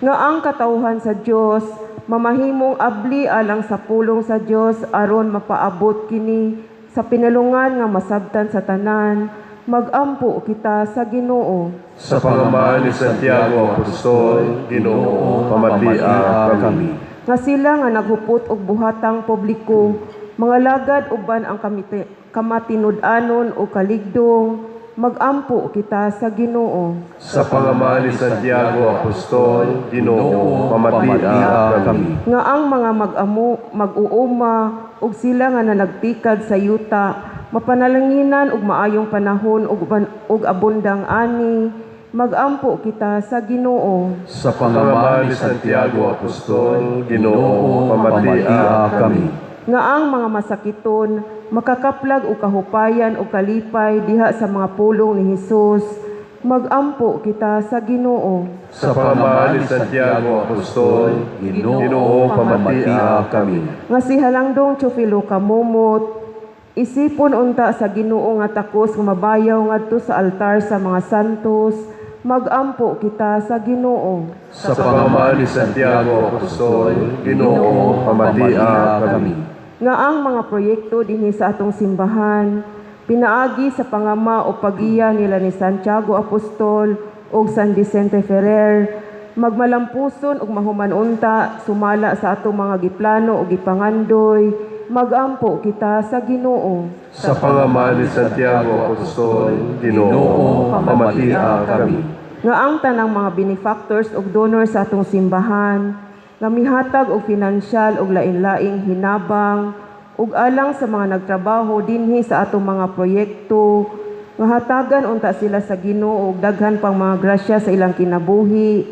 Nga ang katawhan sa Dios mamahimong abli alang sa pulong sa Dios aron mapaabot kini sa pinalungan nga masabtan sa tanan, magampo kita sa Ginoo. Sa pangaman ni Santiago Apostol, Ginoo, pamatia kami. Nga sila nga naghupot og buhatang publiko, mangalagad uban ang kamatinud-anon o kaligdong, magampo kita sa Ginoo. Sa pangamahan ni Santiago Apostol, Ginoo, pamatia kami. Nga ang mga mag-amo, mag-uuma ug sila nga nanagtikad sa yuta, mapanalanginan og maayong panahon ug abundang ani, magampo kita sa Ginoo. Sa Pangamahan ni Santiago Apostol, Ginoo, pamatia kami. Nga ang mga masakiton makakaplag og kahupayan ug kalipay diha sa mga pulong ni Hesus, magampo kita sa Ginoo. Sa pangamahan ni Santiago Apostol, Ginoo, pamatia kami. Nga si Halangdong Teofilo Kamumot isipon unta sa Ginoo nga takos nga mabayaw ngadto sa altar sa mga santos, magampo kita sa Ginoo. Sa pangamahan ni Santiago Apostol, Ginoo, pamatia kami. Nga ang mga proyekto dinhi sa atong simbahan pinaagi sa pangama o pagiya nila ni Santiago Apostol ug San Vicente Ferrer magmalampuson ug mahuman unta sumala sa atong mga giplano ug gipangandoy, magampo kita sa Ginoo. Sa pangamahan ni Santiago Apostol, Ginoo, pamatia kami. Nga ang tanang mga benefactors ug donors sa atong simbahan nga mihatag og pinansyal ug lain-laing hinabang ug alang sa mga nagtrabaho dinhi sa atong mga proyekto, nga hatagan unta sila sa Ginoo og daghan pang mga grasya sa ilang kinabuhi,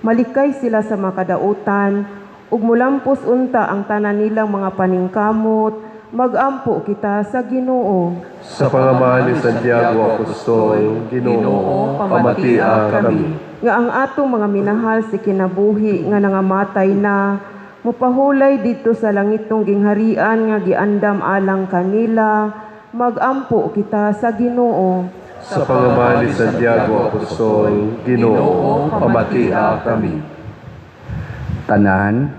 malikay sila sa mga kadautan ug mulampos unta ang tanan nilang mga paningkamot, magampo kita sa Ginoo. Sa pangamahan ni Santiago Apostol, Ginoo, pamatia kami. Nga ang atong mga minahal si kinabuhi nga nangamatay na mupahulay didto sa langitong gingharian nga giandam alang kanila, magampo kita sa Ginoo. Sa pangamahan ni Santiago Apostol, Ginoo, pamatia kami. Tanan,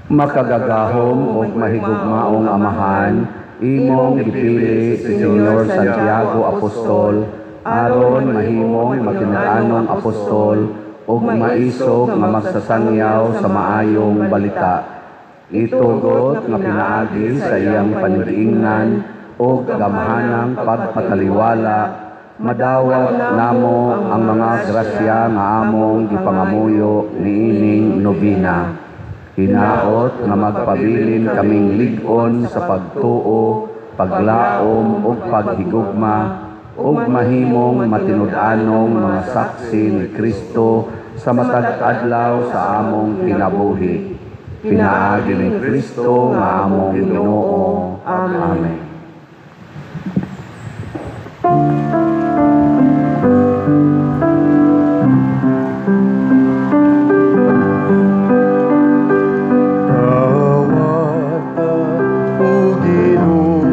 makagagahom ug mahigugmaong Amahan, imong gipili si Senyor Santiago Apostol aron mahimong matinud-anong apostol ug maisog nga magsasangyaw sa maayong balita. Itugot nga pinaagi sa iyang panigiingnan ug gamhanang pagpataliwala, madawat namo ang mga grasya nga among gipangamuyo niining nobina. Hinaot nga magpabilin kaming lig-on sa pagtuo, paglaom ug paghigugma ug mahimong matinud-anong mga saksi ni Kristo sa matag adlaw sa among kinabuhi. Pinaagi ni Kristo nga among Ginoo. Amen. Dawata, O Ginoo,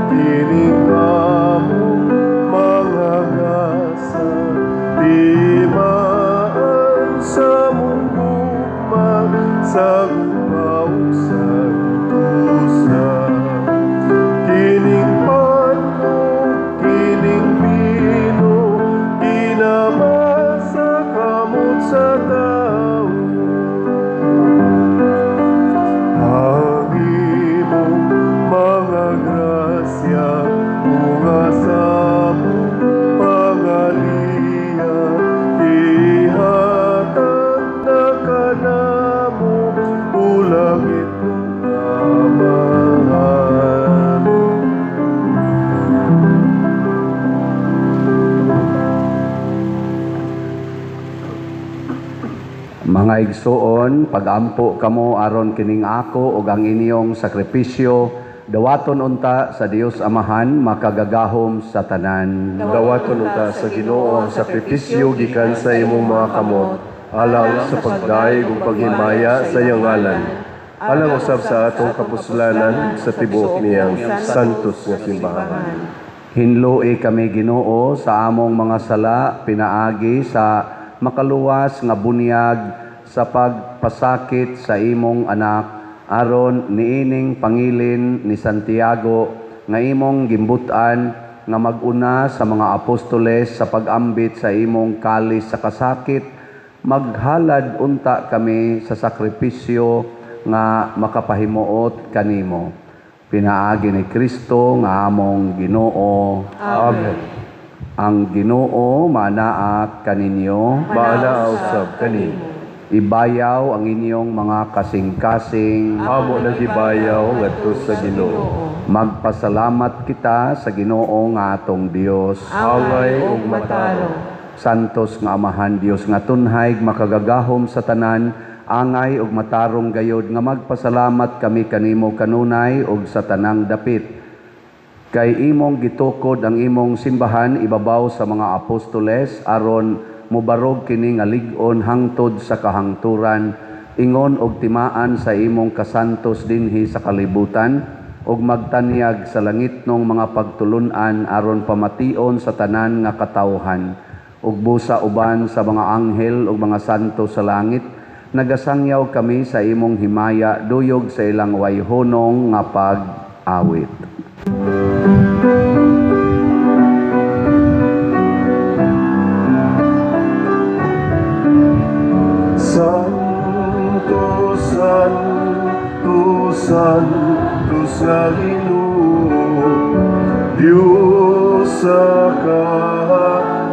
kining among mga gasa, timaan sa among gugma, sa gugma ug santusa. Kining pan ug kining bino, ginama sa kamot sa tao. Ang imong mga grasya, bunga sa among pangaliya, ihatag na kanamo, o langitnong Amahan. Mga igsuon, pagampo kamo aron kining ako ug ang inyong sakripisyo dawaton unta sa Dios Amahan makagagahom sa tanan. Dawaton unta sa Ginoo ang sakripisyo gikan sa imong mga kamot, alang sa pagdayeg ug paghimaya sa iyang ngalan, alang usab sa atong kapuslanan sa tibuok niyang santos nga simbahan. Hinloi kami, Ginoo, sa among mga sala pinaagi sa makaluwas nga bunyag sa pagpasakit sa imong anak, aron niining pangilin ni Santiago nga imong gimbut-an nga mag-una sa mga apostoles sa pag-ambit sa imong kalis sa kasakit, Maghalad unta kami sa sakripisyo nga makapahimuot kanimo. Pinaagi ni Kristo nga among Ginoo. Amen. Ang Ginoo manaa kaninyo. Maanaa usab kanimo. Ibayaw ang inyong mga kasing-kasing. Amo nang gibayaw ngadto sa Ginoo. Magpasalamat kita sa Ginoo nga atong Dios. Angay ug matarong. Santos nga Amahan Dios nga tunhay makagagahom sa tanan, angay ug matarong gayod nga magpasalamat kami kanimo kanunay ug sa tanang dapit. Kay imong gitukod ang imong simbahan ibabaw sa mga apostoles aron mobarog kini nga lig-on hangtod sa kahangturan, ingon og timaan sa imong kasantos dinhi sa kalibutan ug magtanyag sa langitnong mga pagtulun-an aron pamation sa tanan nga katawhan. Ug busa uban sa mga anghel ug mga santo sa langit, nagasangyaw kami sa imong himaya duyog sa ilang wayhonong nga pag-awit. Santo, Santo, Santo sa Ginoo, Diyos sa kagahuman,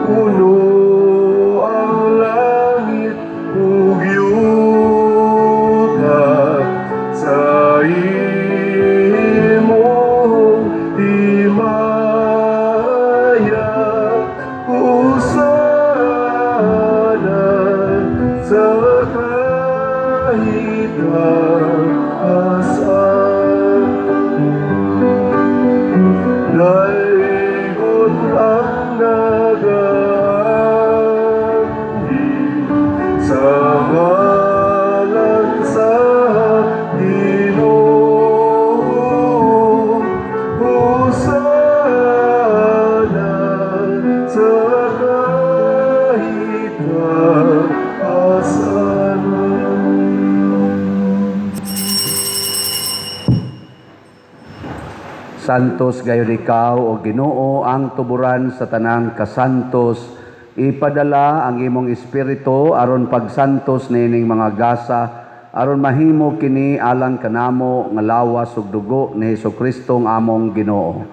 puno ang langit ug yuta sa imong himaya. Hosana sa kahitaasan. Daygon ang nagaandi sa ngalan sa Ginoo. Hosana sa kahitaasan. Santos gayud ikaw o Ginoo ang tuburan sa tanang kasantos. Ipadala ang imong espiritu aron pagsantos niining mga gasa, aron mahimo kini alang kanamo nga lawas ug dugo ni Hesukristo nga among Ginoo.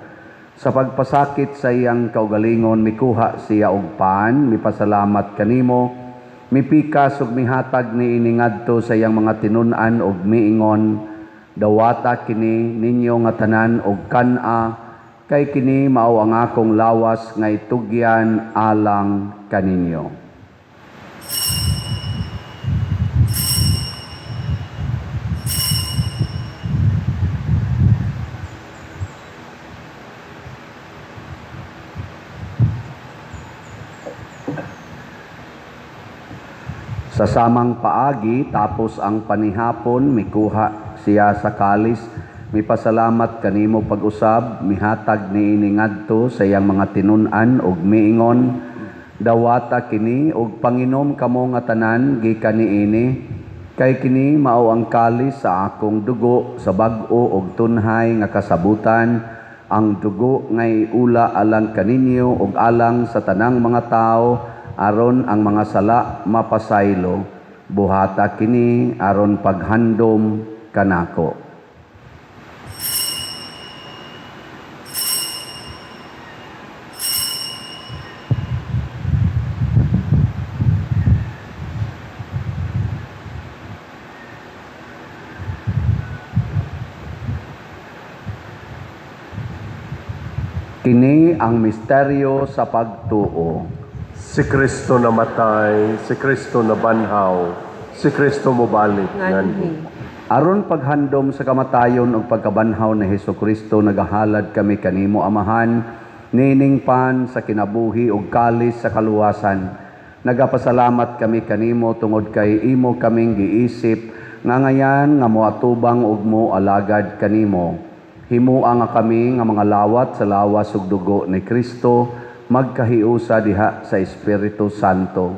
Sa pagpasakit sa iyang kaugalingon, mikuha siya og pan, mipasalamat kanimo, mipikas ug mihatag niini ngadto sa iyang mga tinun-an ug miingon: "Dawata kini ninyo nga tanan og kan-a, kay kini mao ang akong lawas nga itugyan alang kaninyo." Sa samang paagi, tapos ang panihapon, mikuha siya sa kalis, mipasalamat kanimo pag-usab, mihatag niini ngadto sa iyang mga tinun-an ug miingon: "Dawata kini ug panginom kamo nga tanan gikan niini, kay kini mao ang kalis sa akong dugo sa bag-o ug tunhay nga kasabutan, ang dugo nga iula alang kaninyo ug alang sa tanang mga tawo aron ang mga sala mapasaylo. Buhata kini aron paghandom kanako." Kini ang misteryo sa pagtuo. Si Kristo namatay, si Kristo nabanhaw, si Kristo mobalik nganhi. Nganhi. Aron paghandom sa kamatayon ug pagkabanhaw ni Hesukristo, nagahalad kami kanimo, Amahan, nining pan sa kinabuhi ug kalis sa kaluwasan. Nagapasalamat kami kanimo tungod kay imo kaming giisip nga ngayan nga moatubang ug moalagad kanimo. Himoa nga kami nga mga lawat sa lawas ug dugo ni Kristo magkahiusa diha sa Espiritu Santo.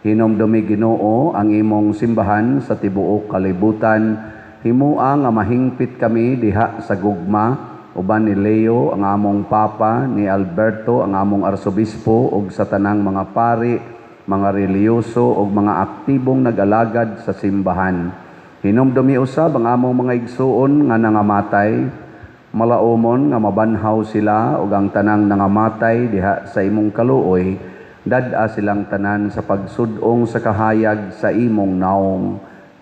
Hinumdumi, Ginoo, ang imong simbahan sa tibuok kalibutan. Himoa nga mahingpit kami diha sa gugma. uban ni Leo ang among Papa, ni Alberto ang among Arsobispo ug sa tanang mga pari, mga relihiyoso ug mga aktibong nag-alagad sa simbahan. Hinumdumi usab ang among mga igsuon nga nangamatay, malaumon nga mabanhaw sila ug ang tanang nangamatay diha sa imong kaluoy, dad-a silang tanan sa pagsud-ong sa kahayag sa imong naong.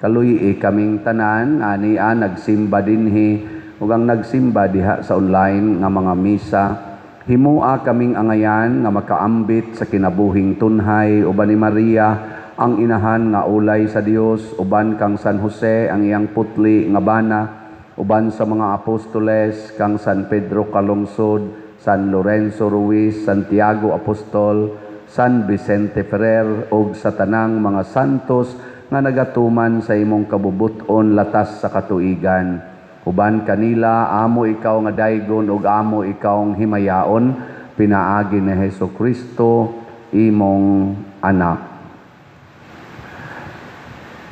Kaluy-i kaming tanan ania nagsimba dinhi ug ang nagsimba diha sa online nga mga misa. Himoa kaming angayan nga makaambit sa kinabuhing tunhay uban ni Maria ang inahan nga ulay sa Dios, uban kang San Jose ang iyang putli nga bana, uban sa mga apostoles kang San Pedro Calungsod, San Lorenzo Ruiz, Santiago Apostol, San Vicente Ferrer ug sa tanang mga santos nga nagatuman sa imong kabubut-on latas sa katuigan. Uban kanila amo ikaw nga daygon ug amo ikaw himayaon pinaagi ni Hesus Kristo imong anak.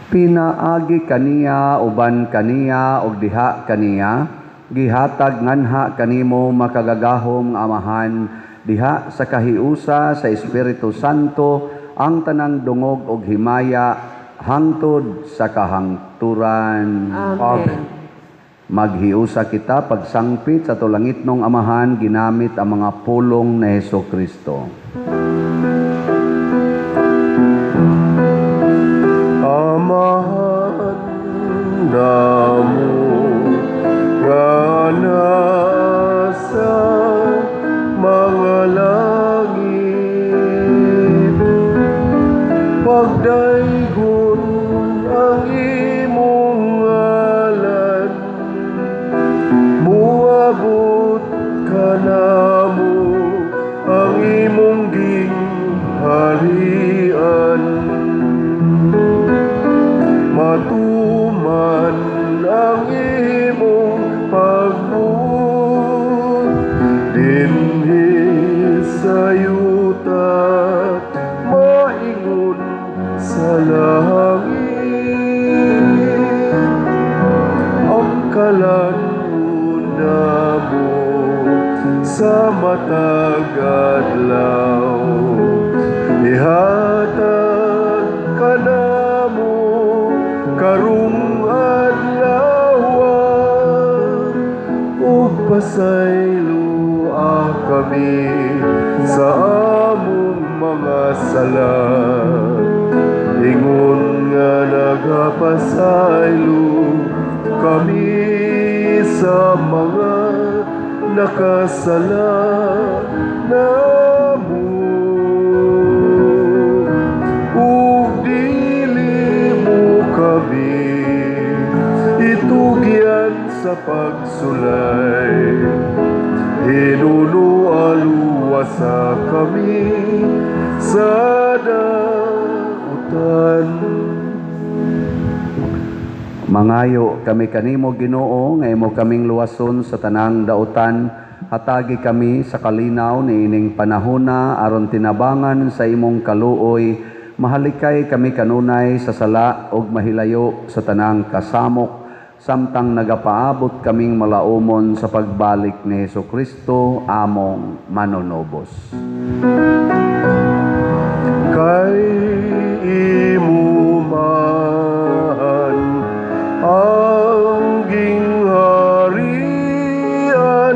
Pinaagi kaniya, uban kaniya ug diha kaniya, gihatag nganha kanimo, makagagahom nga Amahan, diha sa kahiusa sa Espiritu Santo, ang tanang dungog ug himaya hangtod sa kahangturan. Amen. Maghiusa kita pagsangpit sa atong langitnong Amahan ginamit ang mga pulong ni Hesus Kristo. Amahan namo nga nasa mga langit, pagdaygon ang imong ngalan, muabot kanamo ang imong gingharian, matuman ang imong pagbuot dinhi sa yuta maingon sa langit. Ang kalan-on namo sa matag adlaw ihatag kanamo karong adlaw, ug pasayloa kami sa among mga sala, ingon nga nagapasaylo kami sa mga nakasala namo, ug dili mo kami itugyan sa pagsulay, hinunoa luwasa kami sa dautan. Mangayo kami kanimo, Ginoo, nga imo kaming luwason sa tanang dautan. Hatagi kami sa kalinaw niining panahona aron tinabangan sa imong kaluoy mahalikay kami kanunay sa sala ug mahilayo sa tanang kasamok, samtang nagapaabot kaming malaumon sa pagbalik ni Hesus Kristo among manunubos. Kay imo man ang gingharian,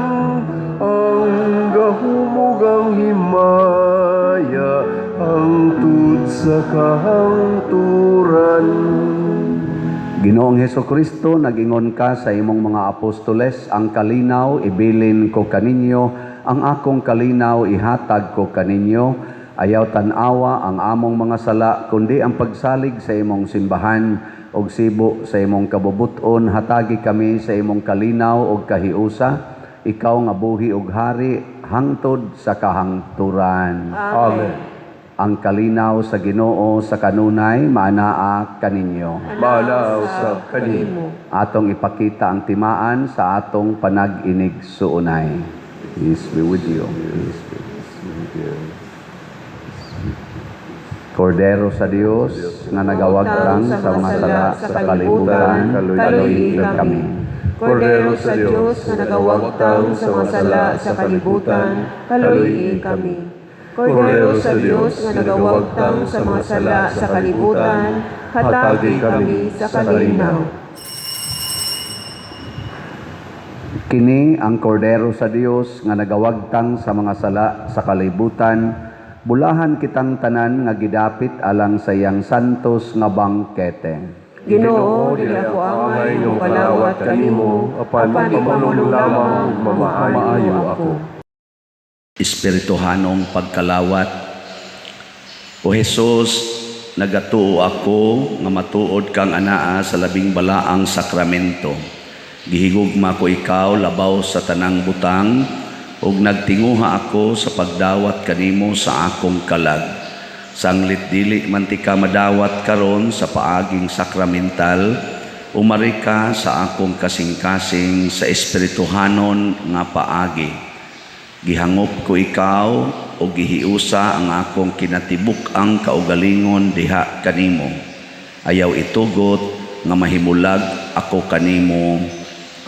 ang gahom ug ang himaya hangtod sa kahangturan. Ginoong Heso Kristo, nagingon ka sa imong mga apostoles, "Ang kalinaw ibilin ko kaninyo, ang akong kalinaw ihatag ko kaninyo." Ayaw tan-awa ang among mga sala, kundi ang pagsalig sa imong simbahan, ug sibo sa imong kabubuton hatagi kami sa imong kalinaw ug kahiusa. Ikaw nga buhi ug hari hangtod sa kahangturan. Amen. Ang kalinaw sa Ginoo sa kanunay maanaa kaninyo. Maanaa usab kanimo. Atong ipakita ang timaan sa atong panag-inigsuonay. Peace be with you. Peace be with you. Kordero sa Dios nga nagawagtang sa mga sala sa kalibutan, kaluy-i kami. Kordero sa Dios nga nagawagtang sa mga sala sa kalibutan, kaluy-i kami. Kordero sa Dios nga nagawagtang sa mga sala sa kalibutan, hatagi kami sa kalinaw. Kini ang kordero sa Dios nga nagawagtang sa mga sala sa kalibutan. Bulahan kitang tanan nga gidapit alang sa iyang santos nga bangkete. Ginoo, dili ako angay nga mokalawat kanimo, apan ipamulong lamang ug mamaayo ako. Espirituhanong pagkalawat. O Hesus, nagatuo ako nga matuod kang anaa sa labing balaang sakramento. Gihigugma ko ikaw labaw sa tanang butang ug nagtinguha ako sa pagdawat kanimo sa akong kalag. Sanglit dili man ti ka madawat karon sa paaging sakramental, umari ka sa akong kasing-kasing sa espirituhanon nga paagi. Gihangop ko ikaw o gihiusa ang akong kinatibuk-ang kaugalingon diha kanimo. Ayaw itugot nga mahimulag ako kanimo.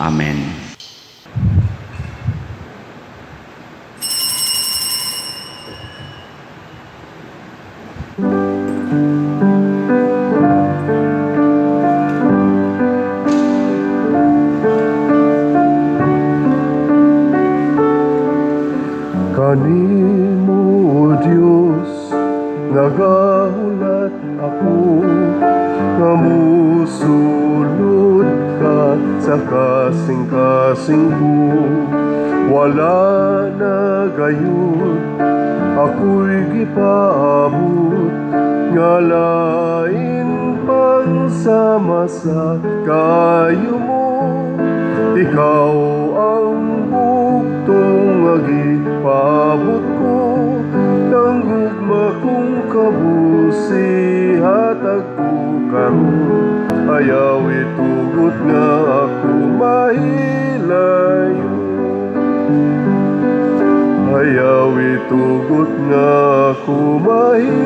Amen. Kanimo, O Dios, nagahulat ako nga musulod ka sa kasing-kasing ko. Wala na gayud ako'y gipaabot nga lain pang sama sa kayo mo. Ikaw ang bugtong nga gipaabot ko, ang gugma kong kabusi hatag ko karon. Ayaw itugot nga ako mahilayo. Ayaw itugot nga ako mahilayo.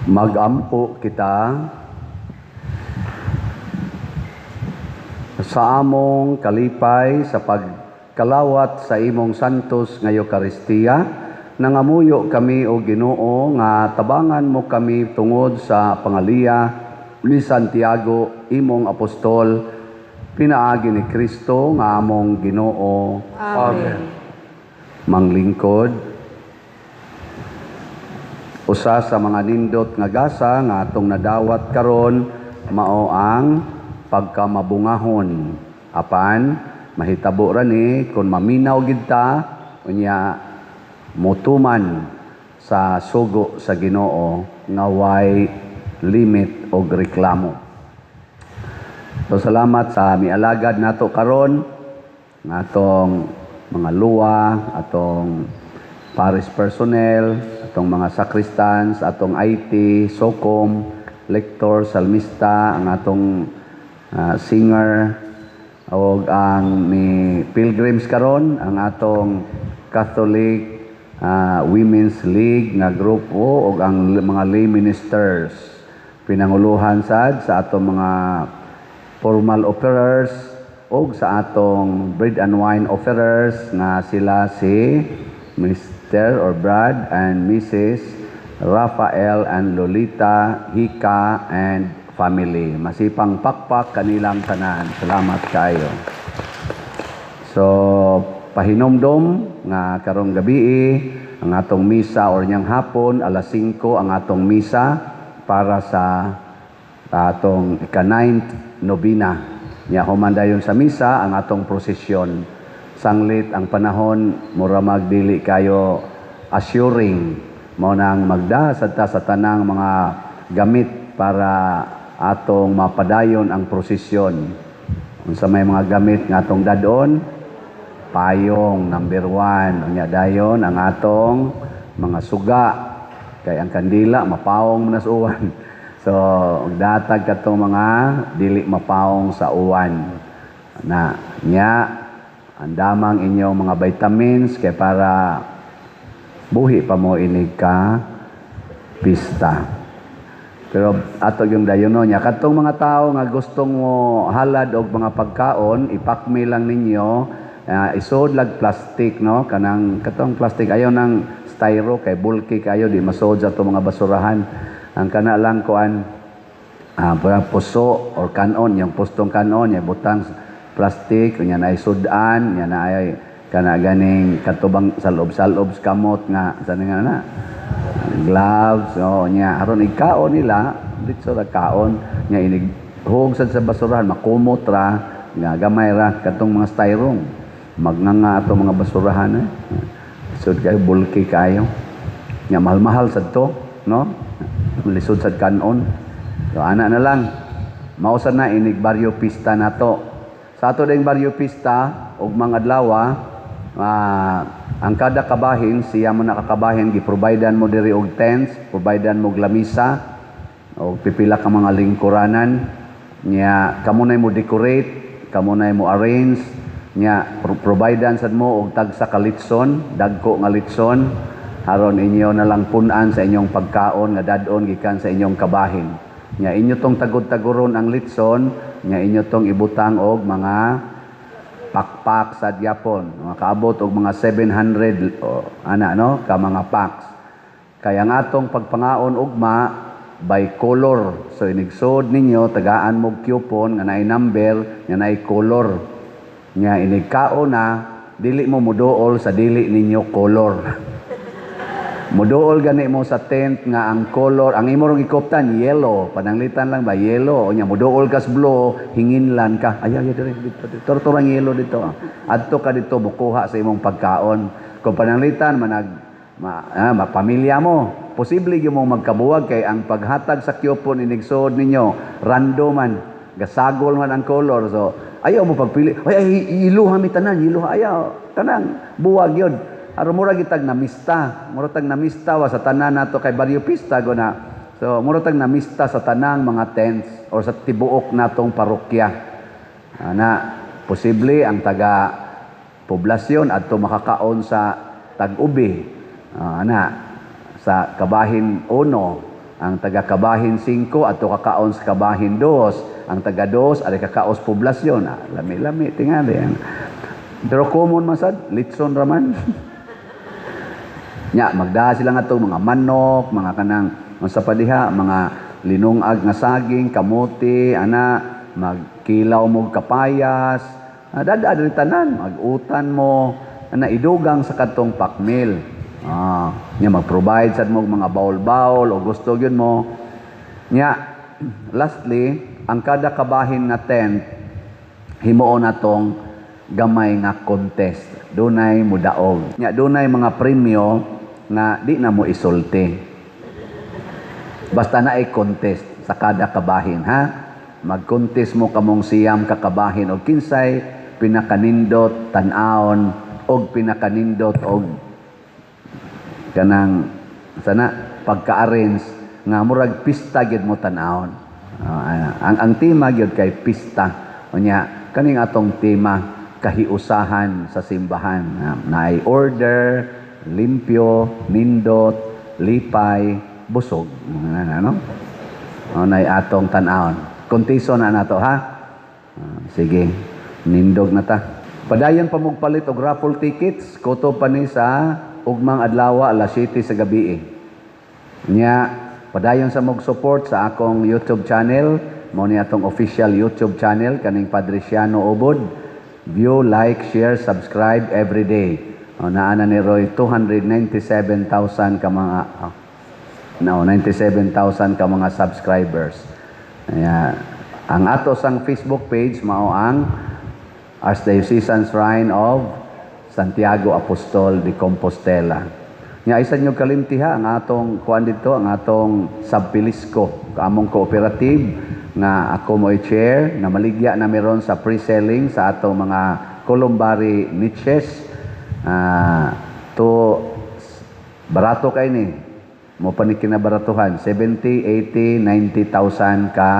Magampo kita sa among kalipay sa pagkalawat sa imong santos nga Eukaristiya. Nangamuyo kami, o Ginoo, nga tabangan mo kami tungod sa pangaliya ni Santiago, imong apostol, pinaagi ni Kristo nga among Ginoo. Amen. Manglingkod, usa sa mga nindot nga gasa nga atong nadawat karon mao ang pagkamabungahon. Apan mahitabo ra ni kon maminaw gid ta, unya motuman sa sugo sa Ginoo nga way limit og reklamo. So salamat sa mialagad nato karon nga atong mga luwa, atong parish personnel, atong mga sacristans, atong IT, SOCOM, lector, salmista, ang atong singer, og ang ni pilgrims karon, ang atong Catholic Women's League nga grupo og ang mga lay ministers, pinanguluhan sad sa atong mga formal offerers og sa atong bread and wine offerers nga sila si Mr. or Brad and Mrs. Rafael and Lolita Hika and family. Masipang pakpak kanilang tanan. Salamat kayo. So, pahinomdom nga karong gabi ang atong misa or niyang hapon alas 5 ang atong misa para sa atong ika-9th nobena. Nya human dayon sa misa ang atong prosesyon. Sanglit ang panahon mura magdili kayo assuring, mao nang magda sad ta sa tanang mga gamit para atong mapadayon ang prosesyon. Unsa may mga gamit nga atong dadon? Payong number 1. Unya dayon ang atong mga suga kay ang kandila mapaong man sa uwan. So datag katong mga dili mapaong sa uwan. Na nya ang damang inyong mga vitamins kay para buhi pa mo inig ka pista. Pero ato yung dayono niya. Katong mga tao nga gustong mo halad og mga pagkaon, ipakmi lang ninyo, isod lag plastic, no? Kanang katong plastic, ayaw nang styro kay bulky kayo, di masod sa atong mga basurahan. Ang kana lang kuan, parang puso or kanon, yung pustong kanon, yung butang plastic, nya na sudan, nya na ay kana ganing katubang salob-salob sa kamot nga sa nga na gloves, oh, nya aron ikaon nila dito ra kaon nya, inig hug sad sa basurahan, makumot ra nga gamay ra. Katong mga styrong, magnganga atong mga basurahan, eh. Lisod kayo, bulky kayo nya, mahal-mahal sad to, no? Lisod sad kanon. So ana na lang, mausa na inig baryo pista nato. Sa ato ding baryo pista ug mga adlaw, ang kada kabahin, siya mo nakakabahin, giprovidean mo diri og tents, providean mo og lamisa og pipila ka mga lingkuranan. Nya kamo nay mo decorate, kamo nay mo arrange. Nya providean sad mo og tagsa ka litson, dagko nga litson, aron inyo na lang pun-an sa inyong pagkaon nga dad-on gikan sa inyong kabahin. Nya inyo tong tagod-taguron ang litson, nya inyo tong ibutang og mga pakpak sa gyapon, mga kaabot og mga 700 o, ana, no, ka mga packs. Kaya ang atong pagpangaon ugma by color. So inigsod ninyo, tagaan mo coupon nga naay number, nga naay color. Nya inig kaon na, dili mo muduol sa dili ninyo color. Muduol gani mo sa tent nga ang color, ang imo rong gikoptan yellow, pananglitan lang ba yellow, unya muduol kas blue, hinginlan ka. Ayaw, ayaw dire dito, dito. Turang yellow dito. Adto ka dito mukuha sa imong pagkaon. Kung pananglitan manag ma, pamilya mo, posible gyud mong magkabuwag kay ang paghatag sa coupon inigsuod ninyo random man, gasagol man ang color. So ayaw mo pagpili. Ay, ay, iluha mi tanan, iluha, ayaw. Kanang buwag yun. Aron mura gitag namista, mura tag namista wa sa tanan nato kay baryo pista go na. So mura tag namista sa tanang mga tents or sa tibuok natong parokya. Ana, posible ang taga poblasyon adto makakaon sa tag-ubi. Ana, sa kabahin 1, ang taga kabahin 5 adto kakaon sa kabahin 2, ang taga 2 ari kakaos poblasyon. Lami-lami tingali. Pero common man sad, litson raman. Nya magdaha sila nga mga manok, mga kanang unsa pa diha, mga linungag nga saging, kamote, ana, magkilaw mo kapayas, dada diri tanan, magutan mo, ana, idugang sa kadtong pakmil. Nya mag-provide sad mo og mga bowl-bowl o gusto gyud mo. Nya lastly, ang kada kabahin nga tent himuon natong gamay nga contest. Dunay mudaog. Nya dunay mga premyo nga di na mo isulti. Basta na ay contest sa kada kabahin, ha? Mag-contest mo kamong 9 ka kabahin og kinsay pinakanindot tan-awon og pinakanindot og kanang sana pagka-arrange nga murag pista gyud mo tan-awon. Ang tema gyud kay pista. Unya kaning atong tema, kahiusahan sa simbahan. Naay order, limpyo, nindot, lipay, busog. Ano? O, nay atong tan-awon. Kontiso na nato, ha? Sige, nindog na ta. Padayon pa palit og raffle tickets, kutob pa ni sa ugmang adlaw, alas 7 sa gabi. Eh. Nya, padayon sa mog support sa akong YouTube channel, mo ni atong official YouTube channel kaning Padre Siano Ubod. View, like, share, subscribe every day. O, naa na ni roy 297,000 ka mga, oh, no, 97,000 ka mga subscribers. Kaya, ang ato sang Facebook page mao ang Archdiocesan Shrine of Santiago Apostol de Compostela. Nga isa nyo kalimti ha, ang atong kuan dito, ang atong Subpilisco, among cooperative nga ako mo'y chair, na maligya na meron sa pre-selling sa atong mga columbary niches. To barato kay ni mo pa ni kinabaratuhan, 70, 80, 90,000 ka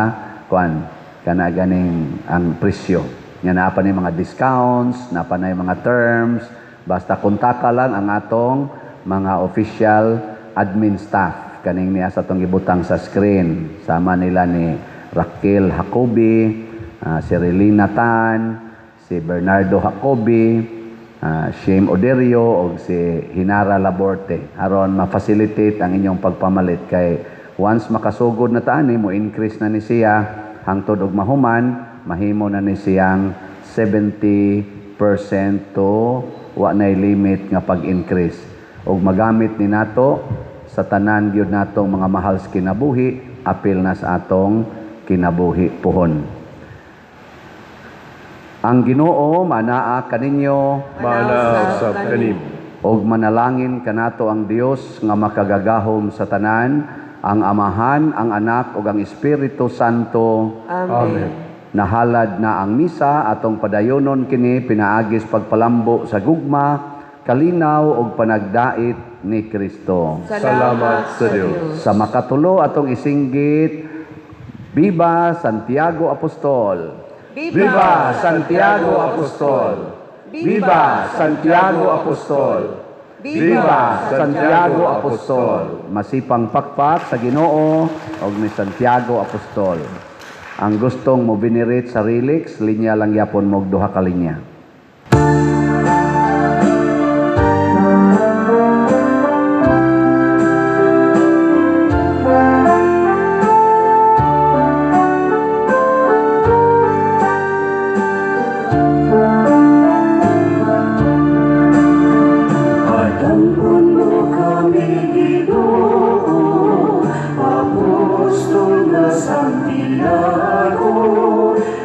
kuan kana ganing ang presyo nya. Naa pa ni mga discounts, naa pa na mga terms, basta kontaka lang ang atong mga official admin staff. staff kaning niya sa atong gibutang sa screen. Sama nila ni Raquel Jacobi, si Relina Tan, si Bernardo Jacobi, Shane Oderio og si Hinara Laborte aron ma-facilitate ang inyong pagpamalit kay once makasugod na ta ani, mo increase na ni siya hangtod og mahuman mahimo na ni siyang 70% to wa nay limit nga pag-increase og magamit ni nato sa tanan gyud natong mga mahal sa kinabuhi, apil na sa atong kinabuhi puhon. Ang Ginoo manaa kaninyo. Manaa usab kanimo. Og manalangin kanato ang Dios nga makagagahom sa tanan, ang Amahan, ang Anak ug ang Espiritu Santo. Amen. Nahalad na ang misa, atong padayonon kini pinaagis pagpalambo sa gugma, kalinaw ug panagdait ni Kristo. Salamat sa Dios. Sa makatulo atong isinggit, Viva Santiago Apostol! Viva Santiago Apostol! Viva Santiago Apostol! Viva Santiago Apostol! Masipang pakpak sa Ginoo og ni Santiago Apostol. Ang gustong mo venerate sa relics, linya lang yapon mo og duha ka linya. Padampon mo kami, Ginoo, Apostol na Santiago.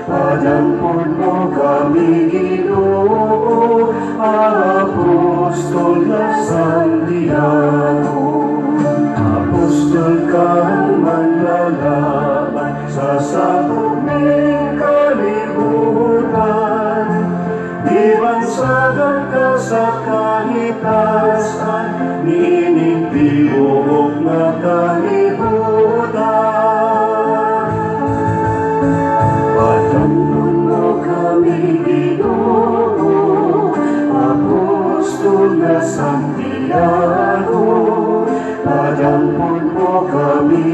Padampon mo kami, Ginoo, Apostol na Santiago. Apostol kang manlalaban sa sakop ng kalibutan. Gibansagan ka sa kahitasan, niining tibuok nga kalibutan. Padampon mo kami, Ginoo, Apostol na Santiago. Padampon mo kami,